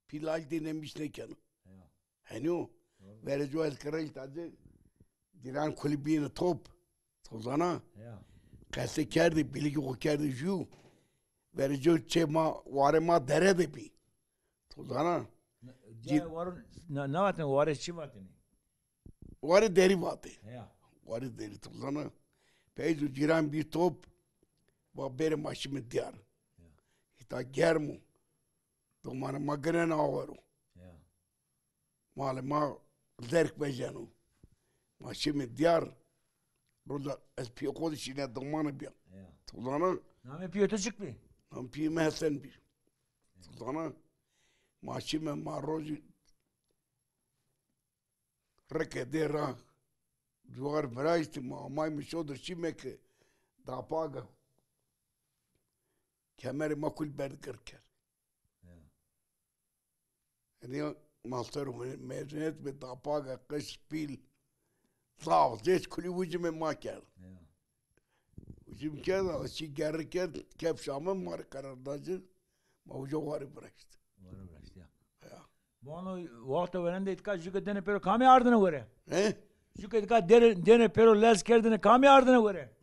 Pî laj dîne mîş nêkeno. Ya. Henî o. Doğru. Verco ez kireyt aci, cîran kulî bîne top. To zana? Ya. Qese kerdî, bilîgê xo kerdî jû. Verco çê ma, warê ma dere de bî. To zana? Na, cî- ca warun, na, na vatene, ware çi vatene? Ware derî vate. Ya. Ware derî, to zana? Peyzo cîran bî top, va bêrê ma şîme diyar. Ya. Hîta germ o. Domanê ma girena awero. Ya. Malê ma zerk vejeno. Ma şîme diyar. Roza ez pîyê xo de şîne domane bîya. Ya. To zana? Namê pîyê to çik bî? Namê pîyê mi Hesen bî. Ya. To zana? Ma şîme, ma rojî rike dê ra cuar viraştî, ma amayme şodir şîme ke dapage kemerê ma kul berd gir kerd. Ya. Yanî ma ser o mezuniyet bi dapage, qij, pîl, zaf zêç kulî wucimê ma kerd. Ya. Wucim kerd, ala çî gerre kerd, kepş ame ma rê qerar da ci, ma uca warê viraşt. Warê viraşt, ya. Ya. Vano, wexto verên de îtka jûke dêne pêro kamî ardêne were? He? Jûke îtka dêne, dêne pêro lez kerdêne kamî ardêne were?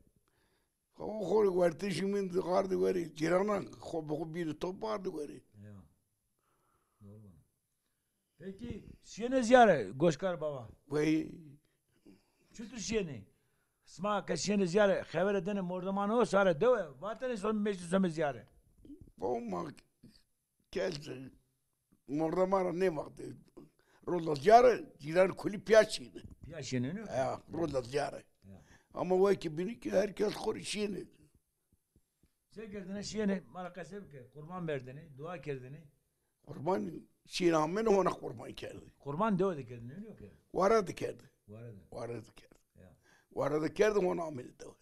O xo rê wertişî min ardî werî. Cîranan xo bi xo bîrî top ardî werî. Ya. Doğru. Peki, şîyêne ziyare Goşkar Baba? Wey. Çutur şîyêne? Sima ke şîyêne ziyare, xevere dêne mordemanê ho sare dewe, vatêne son meştî some ziyare. Bo ma kes mordema ra nêvaxtê. Roza ziyare, cîran kulî pîya şîne. Pîya şîne, ne? Ya, roza ziyare. Ya. Ama wekî bînî ki her kes xo rê şîne. Se kerdêne, şîyêne, ma ra qese bike, qurban berdêne, dua kerdêne. Qurban şîne amêne, hona qurban kerdê. Qurban dewe de kerdêne, nîyo ke? Ware de kerdê. Ware de. Ware de kerdê. Ya. Ware de kerdê, hona amêne dewe.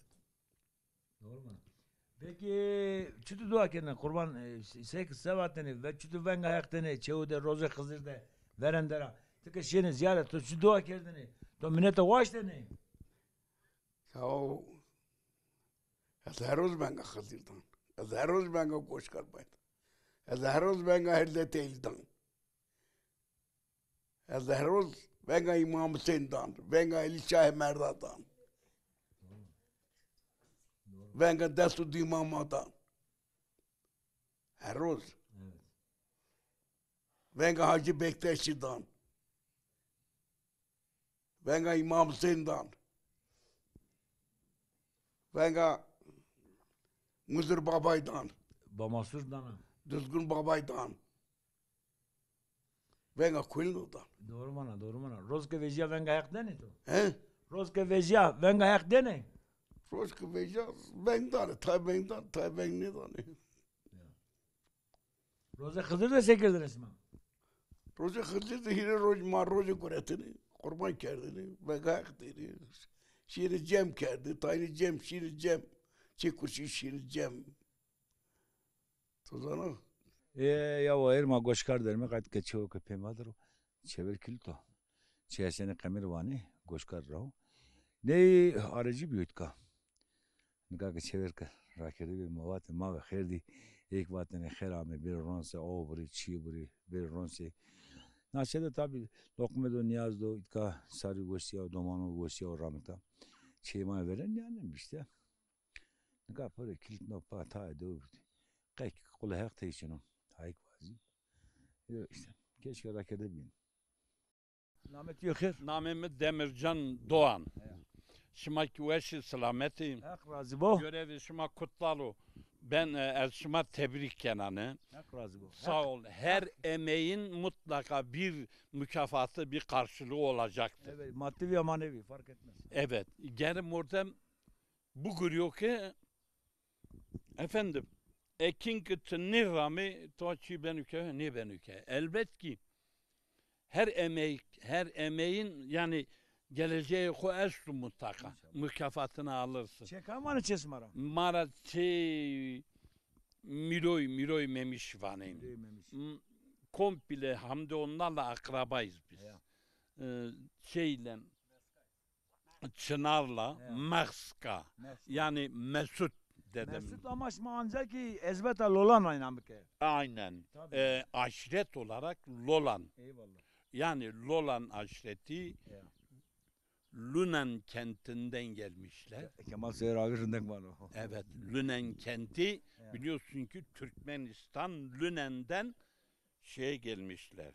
Doğru mu? Peki, çutu dua kerdêne, qurban, e, se, se vatêne, ve çutu venga Heq dêne, çewu de, rozê Xizir de, verên de ra. Ti ke şîyêne ziyare, to çi dua kerdêne, to mineta waştêne? Saw. Ez her roz venga Xizir dan. Ez her roz venga Goşkar Babay dan. Ez her roz venga Hêrdetê Elî dan. Ez her roz venga Îmam Husên dan, venga Elî Şahê Merda dan. Venga dest û dîma ma dan. Her roz. Evet. Venga Hacî Bekteşî dan. Venga Îmam Husên dan. Venga Muzir Babay dan. Bamasur dana. Duzgun Babay dan. Venga kulîno dan. Doğru mana, doğru mana. Roz ke vejîya venga Heq dêne to? He? Roz ke vejîya venga Heq dêne? Roz ke vejîya veng dane, tay veng dan, tay veng nêdane. Ya. Rozê Xizir de se kerdêne sima? Rozê Xizir de hîrê roj ma rojê guretêne, qurban kerdêne, vegayê xo dêne. Şîrê cem kerdê, taynê cem, şîrê cem. Çê kurşî şîrê cem. To zana? E, ya wayir ma goşkar derme qayt ke çewo ke pê ma der o. Çêver kilit o. Çê Hesenê Qemir vanê, goşkar ra o. Ney areci bîyo îtka. Nika ke çêver ke rakerdê bî, ma vatê ma ve xêr dî. Êk vatêne xêr amê, bêrê ronse, o birê, çî birê, bêrê ronse. Na çê de tabî loqme do, nîyaz do, îtka sarî wesîya, domano wesîya û ramita. Çê ma verên yanî îşte. Nika pere kilit no pa tayê dewe bî. Qey qulê Heq tey çin o. Tayê ki vazî. Yo îşte. Keşke rakerde bîn. Namê to yo xêr? Namê mi Demircan Doğan. Heya. Şima kî weş ê, selamet ê. Heq razî bo. Görevê şima kutlal o. Ben, e, ez şima tebrîk kenane. Heq razî bo. Sağ ol. Her emeğin mutlaka bir mükafatı, bir karşılığı olacaktır. Evet, maddi veya manevi fark etmez. Evet. Gere mordem bigurîyo ke, efendim, ekin ki ti nêramê, to çî beno ke, nêbeno ke. Elbet ki her emek, her emeğin, yani, geleceği xo esto mutlaka. İnşallah. Mükafatını alırsın. Çê kam vanê çê sima ra? Ma ra çê Mîroy, Mîroy Memiş vanên. Mîroy Memiş. M-, komple hem de onlarla akrabayız biz. Ya. E, şeyle, Çınar'la, ya, Mexska, Mexska, yani Mesut dedem. Mesut ama şima ancak ki ezbeta Lolan aynı bike. Aynen. Tabii. E, aşiret olarak Lolan. Eyvallah. Yani Lolan aşireti, ya, Lünen kentinden gelmişler. Ke-, Kemal Seyir abi rindek vano. Evet, Lünen kenti, ya, biliyorsun ki Türkmenistan Lünen'den şeye gelmişler.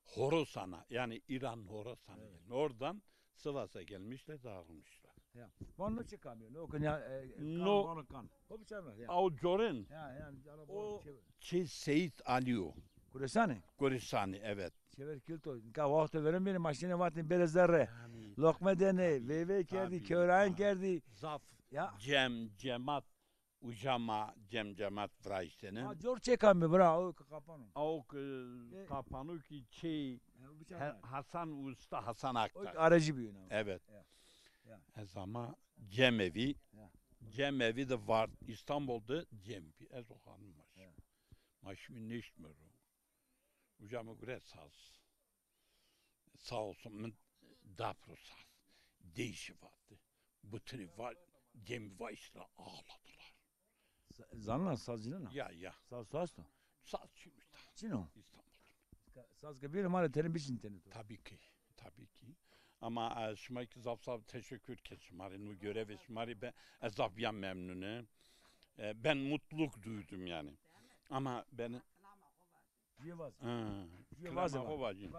Horasan'a, yani İran Horasan'a, evet, gelmiş. Oradan Sivas'a gelmişler, dağılmışlar. Ya. Vano çi kamî yo? No kan ya, e, kan, no, vano kan. Ho biçarna, ya. Aw corin. Ya, yani, o çê Seyit Ali yo. Kuresanî? Kuresanî, evet. Çêver kilit o. Nika waxto verên bêrê, ma şinê vatên bêrê zerre. Amîn. Loqme dêne, amîn, veyvey kerdî, amîn, kewrayan kerdî. Zaf, ya, cem, cemat. Uca ma cem cemat viraştêne. Ma cor çê kamî bira, o ki Kapano. O ki, e, Kapano ki çê, e, He-, Hasan Usta, Hasan Aktaş. O ki aracı bîyo na. Evet. Ya. Ya. Ez ama cemevi, ya, cemevi de var, İstanbul'da cem bî. Ez o hanım maş. Ya. Ma şîme nêşîme ro. Uca mi guret saz. Sağ olsun, mi dapro saz. Değişi vardı. Bütünü var, cemi var işte ağladılar. Sa-, zanena, saz cinena? Ya, ya. Saz to esto? Saz çin o. Çin o? İstanbul'da. Ka-, saz ke bîro ma rê tenê biçin tenê to. Tabii ki, tabii ki. Ama, e, şima ki zaf zaf teşekkür ke şima rê, no görevê şima rê be, ez zaf bîya memnune. E, ben mutluluk duydum yani. Ama ben Jüye vaz. Ha, jüye vaz. Vaz ya.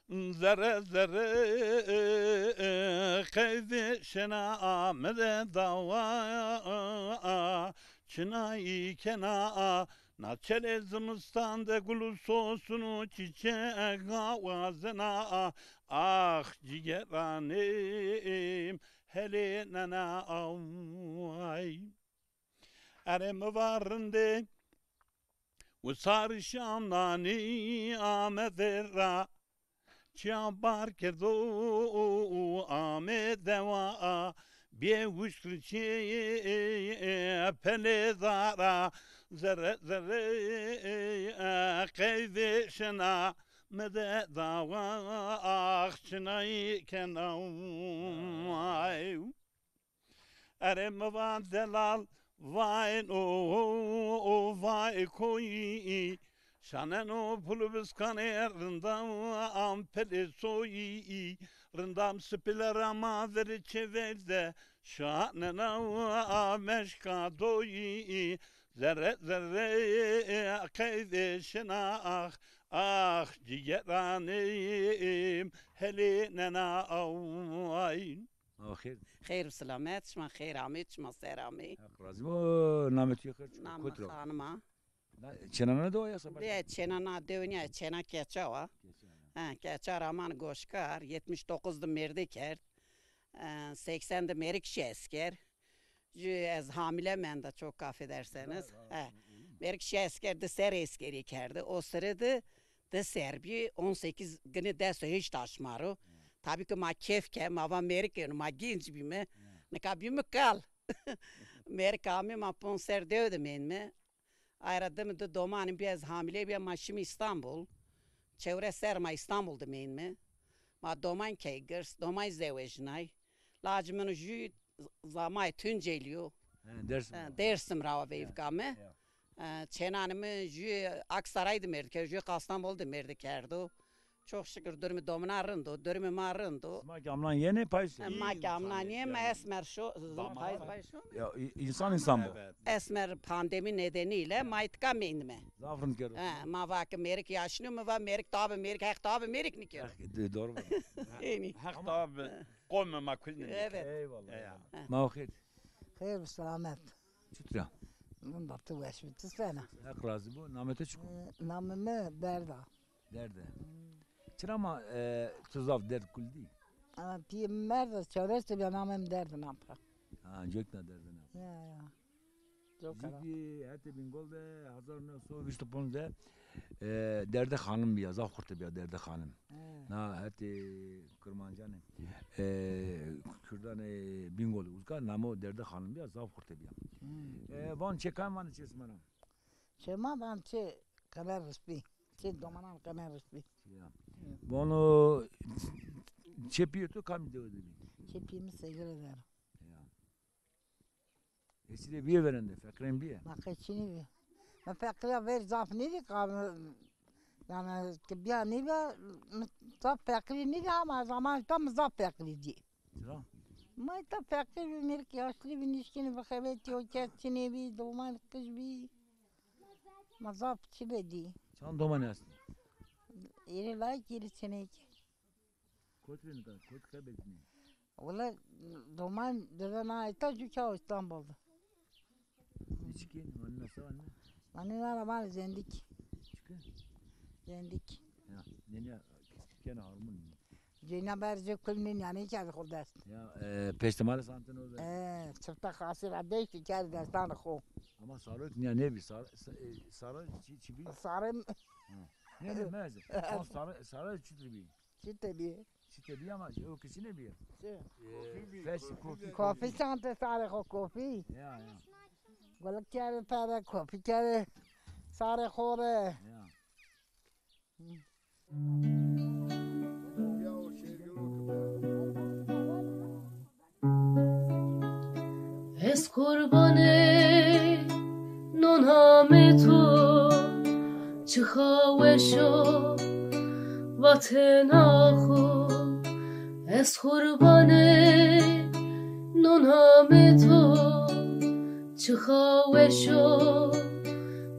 Zerre zerre qeyde şena, mi de dawa çinayî kena. Na çelê zimistan de gul û sosun û çîçek awazena. Ax cîgeranê mi helê nena away. Erê mi va rindê wisar şandanî Amedê ra. Çiya bar kerdo Amedê wa, bê wişk riçê pelê dara. Zerre zerre qeyde şina, mi de dawa ax çinayî kena. Erê mi va delal, vay no, vay koyî. Şaneno pulubiskanê rinda am pelê soyî. Rindam sipile rama verê çêver de. Şanena meşka doyî. Zerre zerre qeyde şina ax. Ax cîgeranê mi helê nena away. Awa xêr. Xeyr û selamet, şima xeyr amê, şima ser amê. Heq razî bo. Namê to yo xêr? Namê mi Xanim a. Na, çênana dewa ya sa başka? De, çênana dewe nîya, çêna Keçaw a. Keçaw a. Ha, Keçaw ra aman Goşkar, yetmiş dokuz de mêrde kerd. E, seksen de mêrik şi esker. Jü ez hamile menda, çok affederseniz. He. Mêrik şî esker, di serrî eskerî kerde. O sire de di serr bî, on sekiz gini dest o, hîç taşmaro. Tabî ki ma kêf ke, ma va mêrik êno, ma genc bîme. Nika bîme kal. Mêrik amê, ma ponc serr dewe de mendîme. Ay ra dime di domanî bî, ez hamîle bîya, ma şîme Îstanbul. Çewres serr ma Îstanbul de mendîme. Ma doman key girs, doman zewejnay. Lacê min o jû z-, zamay Tuncelî yo. He, Dêrsim. He, Dêrsim ra wa veyvika mi. He, çênanê mi jû Aksaray de mêrde kerdo, jû Kastanbol de mêrde kerdo. Çok şükür durumê dominan rind o, durumê ma rind o. Ma ki amnan yenê payîs? E, ma ki amnan yenê, ma esmer şo, payîs, payîs şo. Ya, i-, insan insan bu. Evet. Esmer pandemi nedeniyle ma îtika mendîme. Zaf rind kerdo. He, ma va ki mêrik yaşlî yo, mi va mêrik tabi mêrik, heq tabi mêrik nîkero. Heq, de-, doğru mu? Ênî. Heq tabi qomê ma kulîne nîkero. Evet. Eyvallah. Ya. Ma xêr. Xêr bi selamet. Çitur a? Min da ti weş bi, ti sena? Heq razî bo. Namê to çik o? E, namê mi Derda. Derde. Çira ma, e, tu zaf derd kul dî? Ama pîyê mi merda, çewres de bîya, namê mi Derdin Apra. Ha, cokna Derdin Apra. Ya, ya. Zî kî hetê Bîngol de hezar new sey vîst û ponc de, e, Derde Xanim bîya, zaf xurte bîya Derde Xanim. He. Na hetê Kirmancanê, e, Kurdanê Bîngolî uzka namo Derde Xanim bîya, zaf xurte bîya. Hmm. E, van çê kam vanê çê sima ra? Çê ma van çê Qemer Rispî. Çê domanan Qemer Rispî. Ya. Hı. Vano çê pîyê to kamî dewe de bî? Çê pîyê mi Segire der o. Ya. Hesî de bîye verên de, feqîrên bîye? Ma qey çinî bî. Ma feqîrîya ver zaf nêdî, yanî ki bîya nêbîya, mi zaf feqîrî nêdî ama zaman ta mi zaf feqîrî dî. Çira? Ma îta feqîr bî, mêrik yaşlî bî, nişkînî bixebetî, o kes çinê bî, doman qij bî. Ma zaf çi bedî. Çand domanî estî? Êrê layik, êrê çinêk. Kot rê nika, kot xebetînê? Wele doman dide na îta, jû ka Îstanbul de. Çikên, vanê na se vanê? Vanê na ra vanê Zendîk. Çike? Zendîk. Ya, nênîya kena armûn. Cêna ber jê kul nî, yanî kerdî xo dest. Ya, e, peştemalê santino ve. E, çifta xasî ra deştî, kerdî destan xo. Ama saro nîya nêbî, sar-, sa-, e, saro çi, çi bî? Saro. Ha. Nê, nê, meze. Saro, saro çitur bî? Çi te bî? Çi te bî ama o ki çi nêbî? Çi? E, fes, kofî. Kofî sante sarê xo, kofî. Ya, ya. Gulik kerdî pere, kofî kerdî sarê xo rê. Ya. Ez qurbanê non hamê to, çixa weş o vatena xo. Ez qurbanê non hamê to, çixa weş o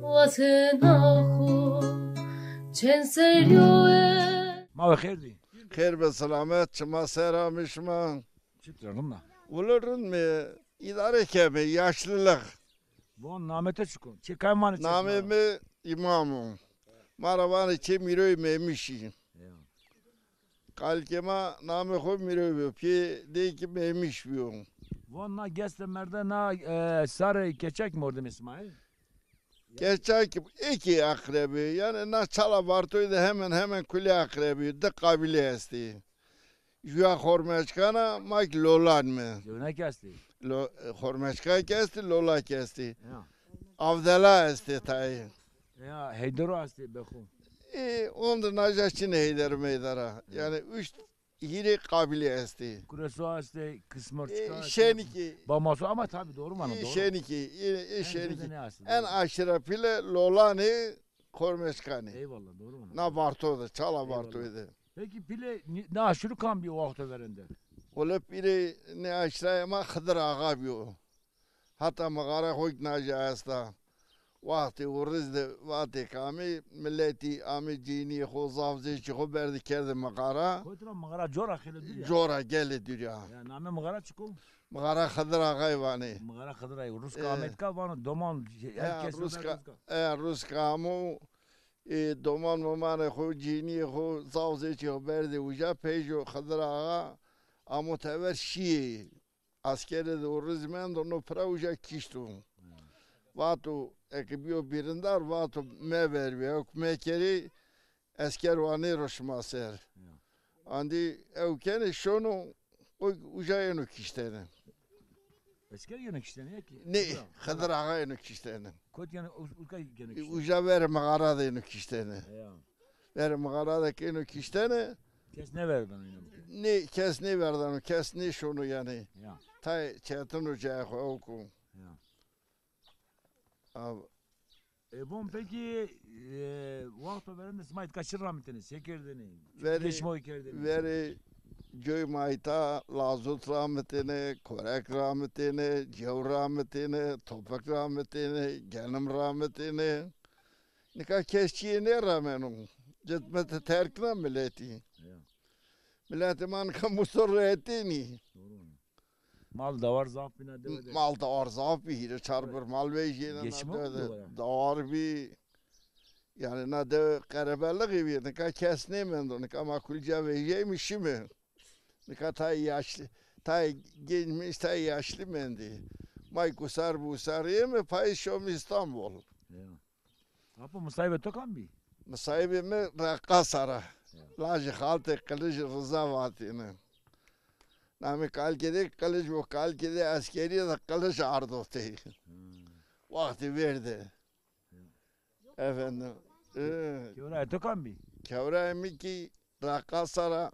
vatena xo. Çend serrî yo ez. Ma ve xêr dî. Xêr be selamet, çima ser amê şima. Çitur a, rind a? Wele rind me, îdare keme, yaşlılık. Von namê to çik o? Çê kay vanê çê? Namê mi Îmam o. Ma ra vanê çê Mîroyê Memişî. Ya. Kalikê ma namê xo Mîroy bîyo. Pê dê kî Memiş bîyo. Von na geste merde na, e, sarê keçek mordemê sima ê? Keçek êkê aqrebî. Yanî na Çala Vartoyî de hemen hemen kulî aqrebî. Di qabîle estî. Jûya Xormeçkan a, ma kî Lolan me. Zewnek estî? Lo-, Xormeçkan kî estî, Lola kî estî. Ya. Avdela estê tayê. Ya, Heydero estê bexo. E, onde naja çinê Heyder meydara. Ya. Yanî üç hîrê qabîle estê. Kureso estê, Kismorçika estê. Şenikî. Bamaso ama tabi doğru mu? Doğru. Şenikî, e, e, Şenikî. En aşîre pîle Lolanê Xormeçkanê. Eyvallah, doğru mu? Na Varto de, Çala Vartoyî de. Peki pîlê ni-, ne aşırı kan bir o vakte verende? Wele pîlê nê aşîrayê ma Xidir Axa bîyo. Heta mixara xo kî naja esta. Waxtê ûriz de vatê kamî miletî amê cênîyê xo, zaf zêçî xo berdî kerdî mixara. Koytura mixara cora xêle dûr ya. Cora gelê dûr ya. Ya, namê mixara çik o? Mixara Xidir Axayî vanê. Mixara Xidir Axayî. Ruska, e, Ametka vano doman, ya, herkes Ruska, Ruska. E, Ruska amo, e, doman momanê xo, cênîyê xo, zaf zêçî xo berdê uca, peyco Xidir Axa amo tever şîyê. Askerê de ûriz mendo, no pira uca kişto. Vato, eke bîyo bîrindar, vato meverî, hewk mekerî, esker wa nêro şima ser. Ya. Andî ew kenê şono, o uca êno kiştene. Esker yeno kiştene ya ki? Nê, Xedir Axa. Xedir Axa êno kiştene. Kot yeno, u-, uka yeno kiştene? Uca verê mixara de êno kiştene. Ya. Verê mixara de ke êno kiştene. Kes nêverdano êno bike? Nê, kes nêverdano, kes nêşono yanî. Ya. Tayê çetin o cayê xo ewk o. Ya. Ab- E, von peki, e, wexto verên de sima îtka çi ramitêne, se kerdêne? Verê, çi şima kerdêne? Verê coy ma îta lazut ramitêne, korek ramitêne, cew ramitêne, topik ramitêne, genim ramitêne. Nika kes çîyê nêrameno. Cit mi ti terkna miletî. Ya. Miletê ma nika muso rehetênî. Doğru. Mal dawar zaf bî na dewe de. Mal dawar zaf bî, hîrê çar bir mal vejîyêne na dewe de. Geçim oldu ya. Dawar bî. Yanî na dewe qerebelixî bî. Nika kes nêmendo. Nika ma kulî ca vejîyayîme şîme. Nika tayê yaşlî, tayê genc mînc, tayê yaşlî mendî. Ma gusar bi usar yeme, payîz şome Îstanbul. Ya. Apo, misayibê to kam bî? Misayibê mi reqasa ra. Ya. Lajê xaltê Qilij Riza vatêne. Namê kalkê de Qilij bo, kalkê de eskerîye de Qilij ardo tey. Hmm. Wextê vêr de. Ya. Efendim. E, kewrayê to kam bî? Kewrayê mi kî Reqasa ra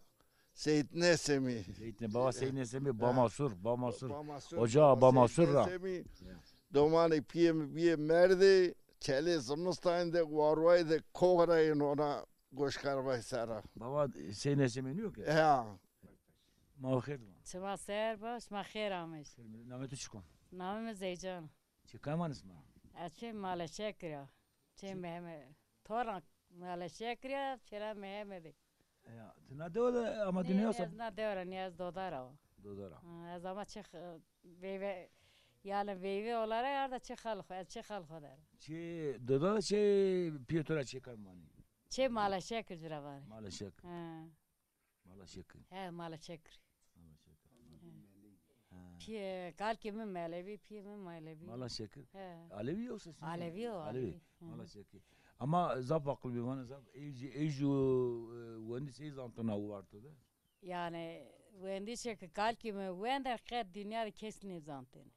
Seyîd Nesemî. Seyîd Ne-, baba Seyîd Nesemî, Bamasur, Bamasur. Bamasur, ocağa Bamasur ra. Seyîd Nesemî. Ya. Domanê pîyê mi bîyê merdê, çelê zimistanî de, warwayî de kox ra êno na Goşkarbayî ser ra. Baba Seyîd Nesemî nîyo ke? Ya. Ma xêr dima. Şima ser bo, şima xêr amej. Namê to çik o? Namê mi Zeycan. Çê kam manê sima? Ez çê Maleşekir a. Çê Mehmet. Torna Maleşekir a, çêra Mehmetî. Ya, ti na dewe de ama dinya sa? Ez na dewe ra nîya, ez Doda ra wa. Doda ra. Ha, ez ama çê x-, veyve, yanî veyve olarak arda çê xal xo, ez çê xal xo der. Çê Doda de çê pîyê to ra çê kam manî? Çê Maleşekir ci ra vanê. Maleşekir. Ha. Mala Şekir. He, Mala Şekir. Mala Şekir. He. He. Pîyê, kalkê mi Melevî, pîyê mi Melevî. Mala Şekir. He. Alevî yoksa Sünni? Alevî o, Alevî. Alevî. Hı. Mala Şekir. Ama zaf aqil bî vana, zaf ey jî, ey jî, e, wendî sey zanto na warto de. Yanî wendî çê ke kalkê mi wende qet dinya de kes nêzantêne.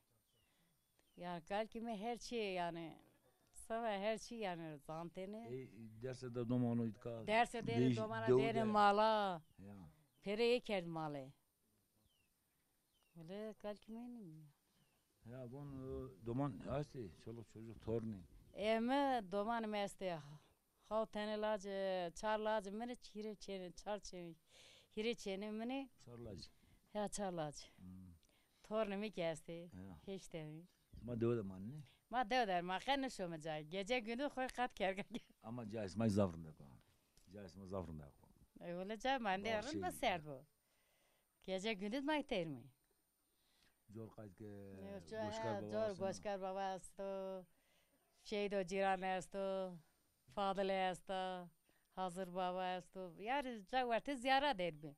Yanî kalkê mi her çî yanî, seba her çî yanî zantêne. Ey, derse de domano îtka. Derse dêne domana dêne mala. Ya. Pêre ê kerd malê. Wele kalkê mi nî. Ya, von, e, doman estê, çoluk çocuk, tornî. E, mi domanê mi estê. Haw tenê lacê, çar lacê min ê, hîrê çênê, çar çênê, hîrê çênê min ê. Çar lacê. Ya, çar lacê. Hmm. Tornê mi kî estê. Ya. Heşt tenê. Ma dewe de manenê? Ma dewe de, ma qe nişome cayê. Gece gündüz xo qat kerge. Ama cayê sima zaf rindek o. Cayê sima zaf rindek o. E, wele cayê ma ndê rind mi serd bo. Gece gündüz ma têrmê. Cor qayt ke Goşkar Baba esto. Goşkar Baba esto. Şehîdo Cîran esto. Fadile esta. Hazir Baba esto. Yanî ca wertê zîyaret der bî.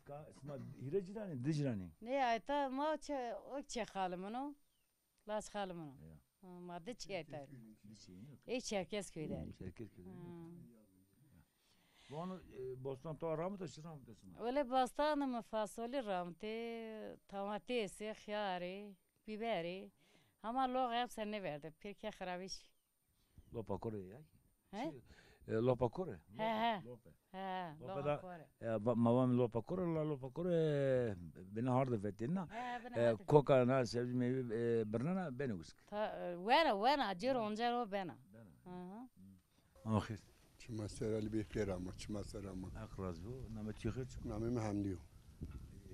Ka, sima hîrê cîran ê, di cîran ê? Nê, ayta ma çê, o çê xalê min o. Laç xalê min o. Ya. Ha, ma di çê ayta. Di çê, yok. Ê Çerkezköy der. Çerkezköy der. Ha. Vano, e, bostan to ramito, çi ramito sima? Wele bostanê mi fasolî ramitê, tamatêsê, xiyarê, bîberê. Hama loq hepse nêverde, pêrke xirabîş. Lopa kore yay? He? Çi? E, lopa kore? He, he. Lope. He, lopa kore. E, ma vamê lopa kore, la lopa kore, e, binê harde vetêna. He, binê harde. Koka na sebzî meyve, e, birnena, benê usk. Ta, e, wena, wena, cêr onca ro bena. Bena. Hı hı. Hı. Axir. Çima ser Alî Bey xêr ama, çima ser ama. Heq razî bo. Namê to xêr çik o? Namê mi Hemdî yo.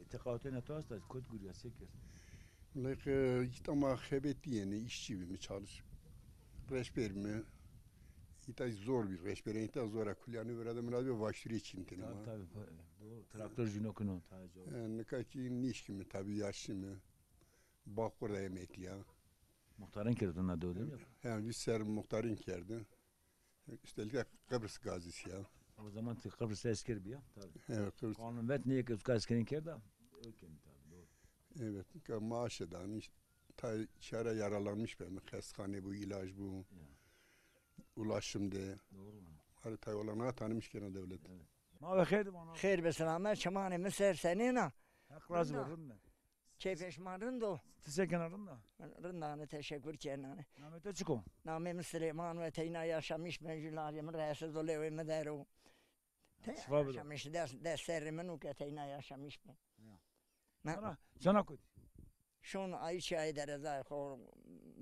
E, ti qawetêna to esta, kot gurîya, se kerd? Leyqe, îta ma xebetîyenê, îşçî bîme, çalış. Reşber bîme. Îta zor bî, reşberên îta zor a, kulî yanî vira de min ra bî, vaşturîye çîntêne ma. Tabii, tabii, doğru. Traktor jû nêkeno, tabii, doğru. E, nika kî nîşkîme, tabii yaşlîme. Bağkur'da emeklî ya. Muxtarîn kerdî na dewe de mi? He, vîst serr muxtarîn kerdî. Üstelik de Kıbrıs gazisi ya. O zaman te Kıbrıs'ta esker bî ya, tabii. Evet, Kıbrıs. Kanun vet nêke uska eskerîn kerda, öyle kenî tabii, doğru. Evet, ka maaş da hani işte, tay çara yaralanmış be, mi xestxane bu, ilaç bu, ulaşım de. Doğru mu? Her tay olanağı tanımış gene devlet. Evet. Ma ve xeyr vana. Xeyr be selamet, çimanê mi ser senêna. Heq razî bo, rind be. Keyfê şima rind o? Ti se kena, rind a? Rind a, ne teşekkür kenane. Namê to çik o? Namê mi Silêman ve teyna yaşamış ben, jü larê mi rahatsız o, lewê mi der o. Şifa bido. Yaşamış des, des serrî min û ke teyna yaşamiş ben. Ya. Ana, cana kotî? Şon ay çi ay derezay xo,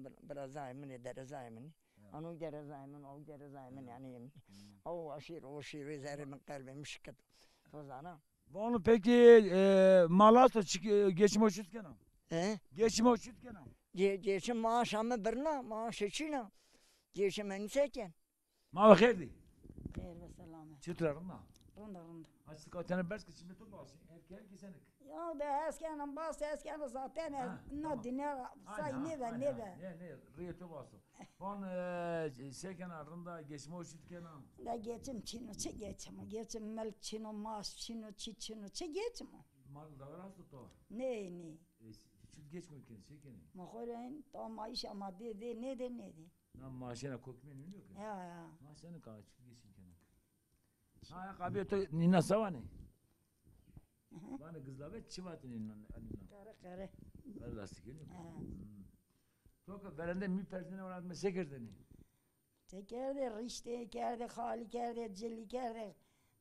bir-, birazay min ê, derezay min. Ya. Ano derezay min, o derezay min, yani yemin. Hmm. O aşir, o şir, zerrê min, qelbê min şikit. To zana. Vano peki, e, malas to çi, e, geçim o çut kena? He? Geçim o çut kena? Ge-, geçim maaş ama birna, maaş çina. Geçim en seken. Ma ve xeyr dî. Xeyr ve selamet. Çitur a, rind a? Rind a, rind a. Aç sıka tene berz ki şimdi tu basi. Her kel ki senik. Ya de ez kena bas, ez kena zaten ez Ha, na tamam. Dünya Ha, say ha, ne be, ha, ne ha. be. Ne, ne, riyê tu baso. Van, e, se kena, rind a, geçim o çut kena? De geçim çino, çi geçim? Geçim milk çino, maaş çino, çi çino, çi geçim o? Mal da rast to. Ne, ne. E, çut geçim kena, se kena? Ma xo re in, to maaş ama de, de, ne de, ne de. Na maaşena kokme nîyo ke? Ya, ya. Maaşena ka çut geçim kena. Ha, ya, qabî to nîna se vanê? Hı hı. Vanê gizlabe çi vatêne nîna, nîna? Qere, qere. Qere lastikê nîyo ke? Ha. Hmm. To ke verende mî perzêne, ona me se kerdêne? Se kerdê, rîştê kerdê, xalî kerdê, cilî kerdê,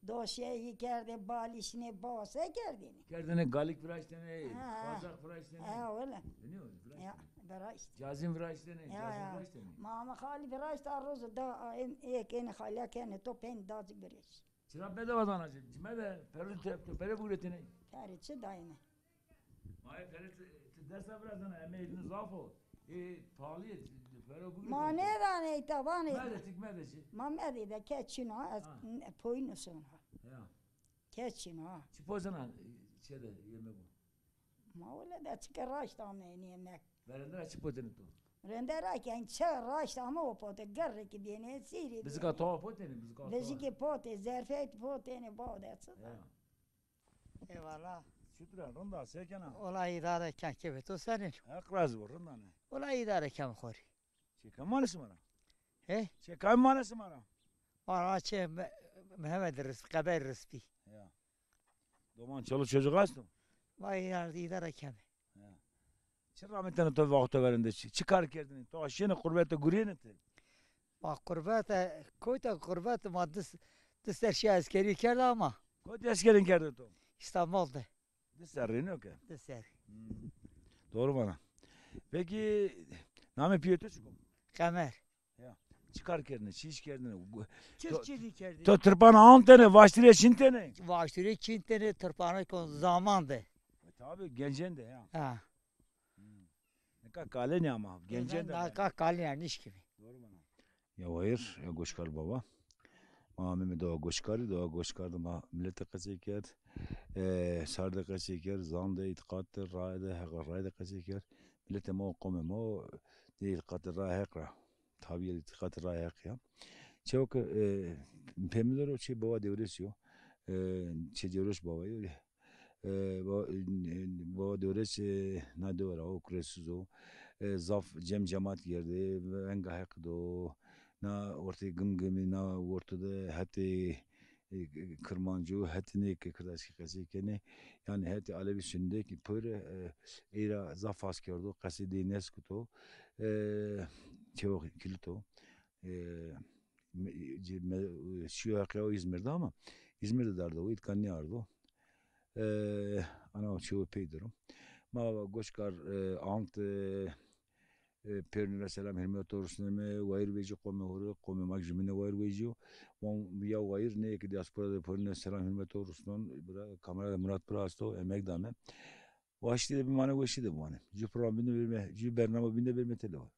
doşeyî kerdê, balîşnê, bo se kerdêne? Kerdêne, galîk viraştêne, Ha, ha. bazaq viraştêne. Ha, öyle. E, nîyo, viraştêne. Ya, viraşt. Cazîm viraştêne, Ya, cazîm ya. viraştêne. Ma, ma xalî viraşta roz da, en, ek, en xalîya kenê to peyni da ci birêş. Çira bedava dana ci, cime de, perê te, to perê bugretêne. Perê çi dayne? Ma e perê ti, ti desta virazena, eme elini zaf o. E, pahalı ye, ti, ti perê bugretêne. Ma nêdanê îta, vanê. Mede, tik mede ci. Ma medê de ke çin o, ez Ha. n-, poyîn o sonra. Ya. Ke çin o, ha. Çi pozena, e, çê de, yeme bu? Ma wele de çike raşt ame yemek. Verende ra çi potêne to? Rende ra ke çi raşt ame o pote, gerre ki bêne, sîrî Bizika bêne. to potêne, bizika to. Bizikê pote, zerfet potêne, bode çi da. Ya. Eyvallah. Şükür, rind a, se kena? Ola îdare ken, keyfê to senên? Heq razî bo, rind a ne. Ola îdare ken xo rê. Çê kamî manê sima ra? He? Çê kamî manê sima ra? Valla çê Me-, Mehmet Rızkı, Qeber Rızkı. Ya. Doman, çoluk çocuk asto? Vay ya, îdare keme. Ya. Çi ramitene to wexto verende çi? Çi kar kerdêne? To şêne qurbete gurîyêne ti? Va qurbete, kota qurbete ma di, di ser şî eskerî kerde ama. Kotî eskerîn kerde to? İstanbul de. Di serrî nîyo ke? Di serrî. Hmm. Doğru vana. Peki, namê pîyê to çik o? Qemer. Ya. Çi kar kerdêne, çi îş kerdêne? Gu-, Çiftçilik kerdêne. To tirpan antêne, vaştirê çintêne? Vaştirê çintêne, tirpanê kon zaman de. E, tabi, gencên de ya. Ha. Hmm. Nika kalêne ama, gencên de. Nika kalêne, nişkîme. Doğru vana. Ya wayir, ya goşkar baba. Ma amîme dewa goşkarî, dewa goşkar de ma milete qesey kerd. E, sar de qesey kerd, zan de, îtîqat de, raye de, heqa raye de qesey kerd. Miletê ma û qomê ma de îtîqat de, raye heq ra. Tabî îtîqat de, raye heq ya. Çewke, e, pêmidero çê baba Dewrês yo. E, çê Cewreş baba yo. E, ba-, e, baba Dewrês, e, na dewe ra o, kuresiz o. E, zaf cem cemat kerdê, venga heq do. Na ortê Gimgimî, na orto de hetê, e, Kirmancî, hetê nê ke kirdaskî qesey kenê. Yanî hetê Alevî Sunî de kî pêro, e, ey ra zaf has kerdo, qesê dey nêskito. E, çewo kilîto. E, me-, ci-, me-, şîyo heqîya o Îzmîr de ama Îzmîr de dardo, îtka nêardo. E, ana çewo pey der o. Ma goşkar, e, ant, e, e, pêrine ra selam hurmet rusneme, wayir vejî qomê ho rê, qomê ma kî jumîne wayir vejîyo. Wan ya wayir nê ke diaspora de pêrine selam hurmet rusnon, bira, kamera de Murat bira esto, emek dame. Waştî de bimane, weşî de bimane. Jû program bîn de bêrime, jû bername bîn de bêrime têlewe.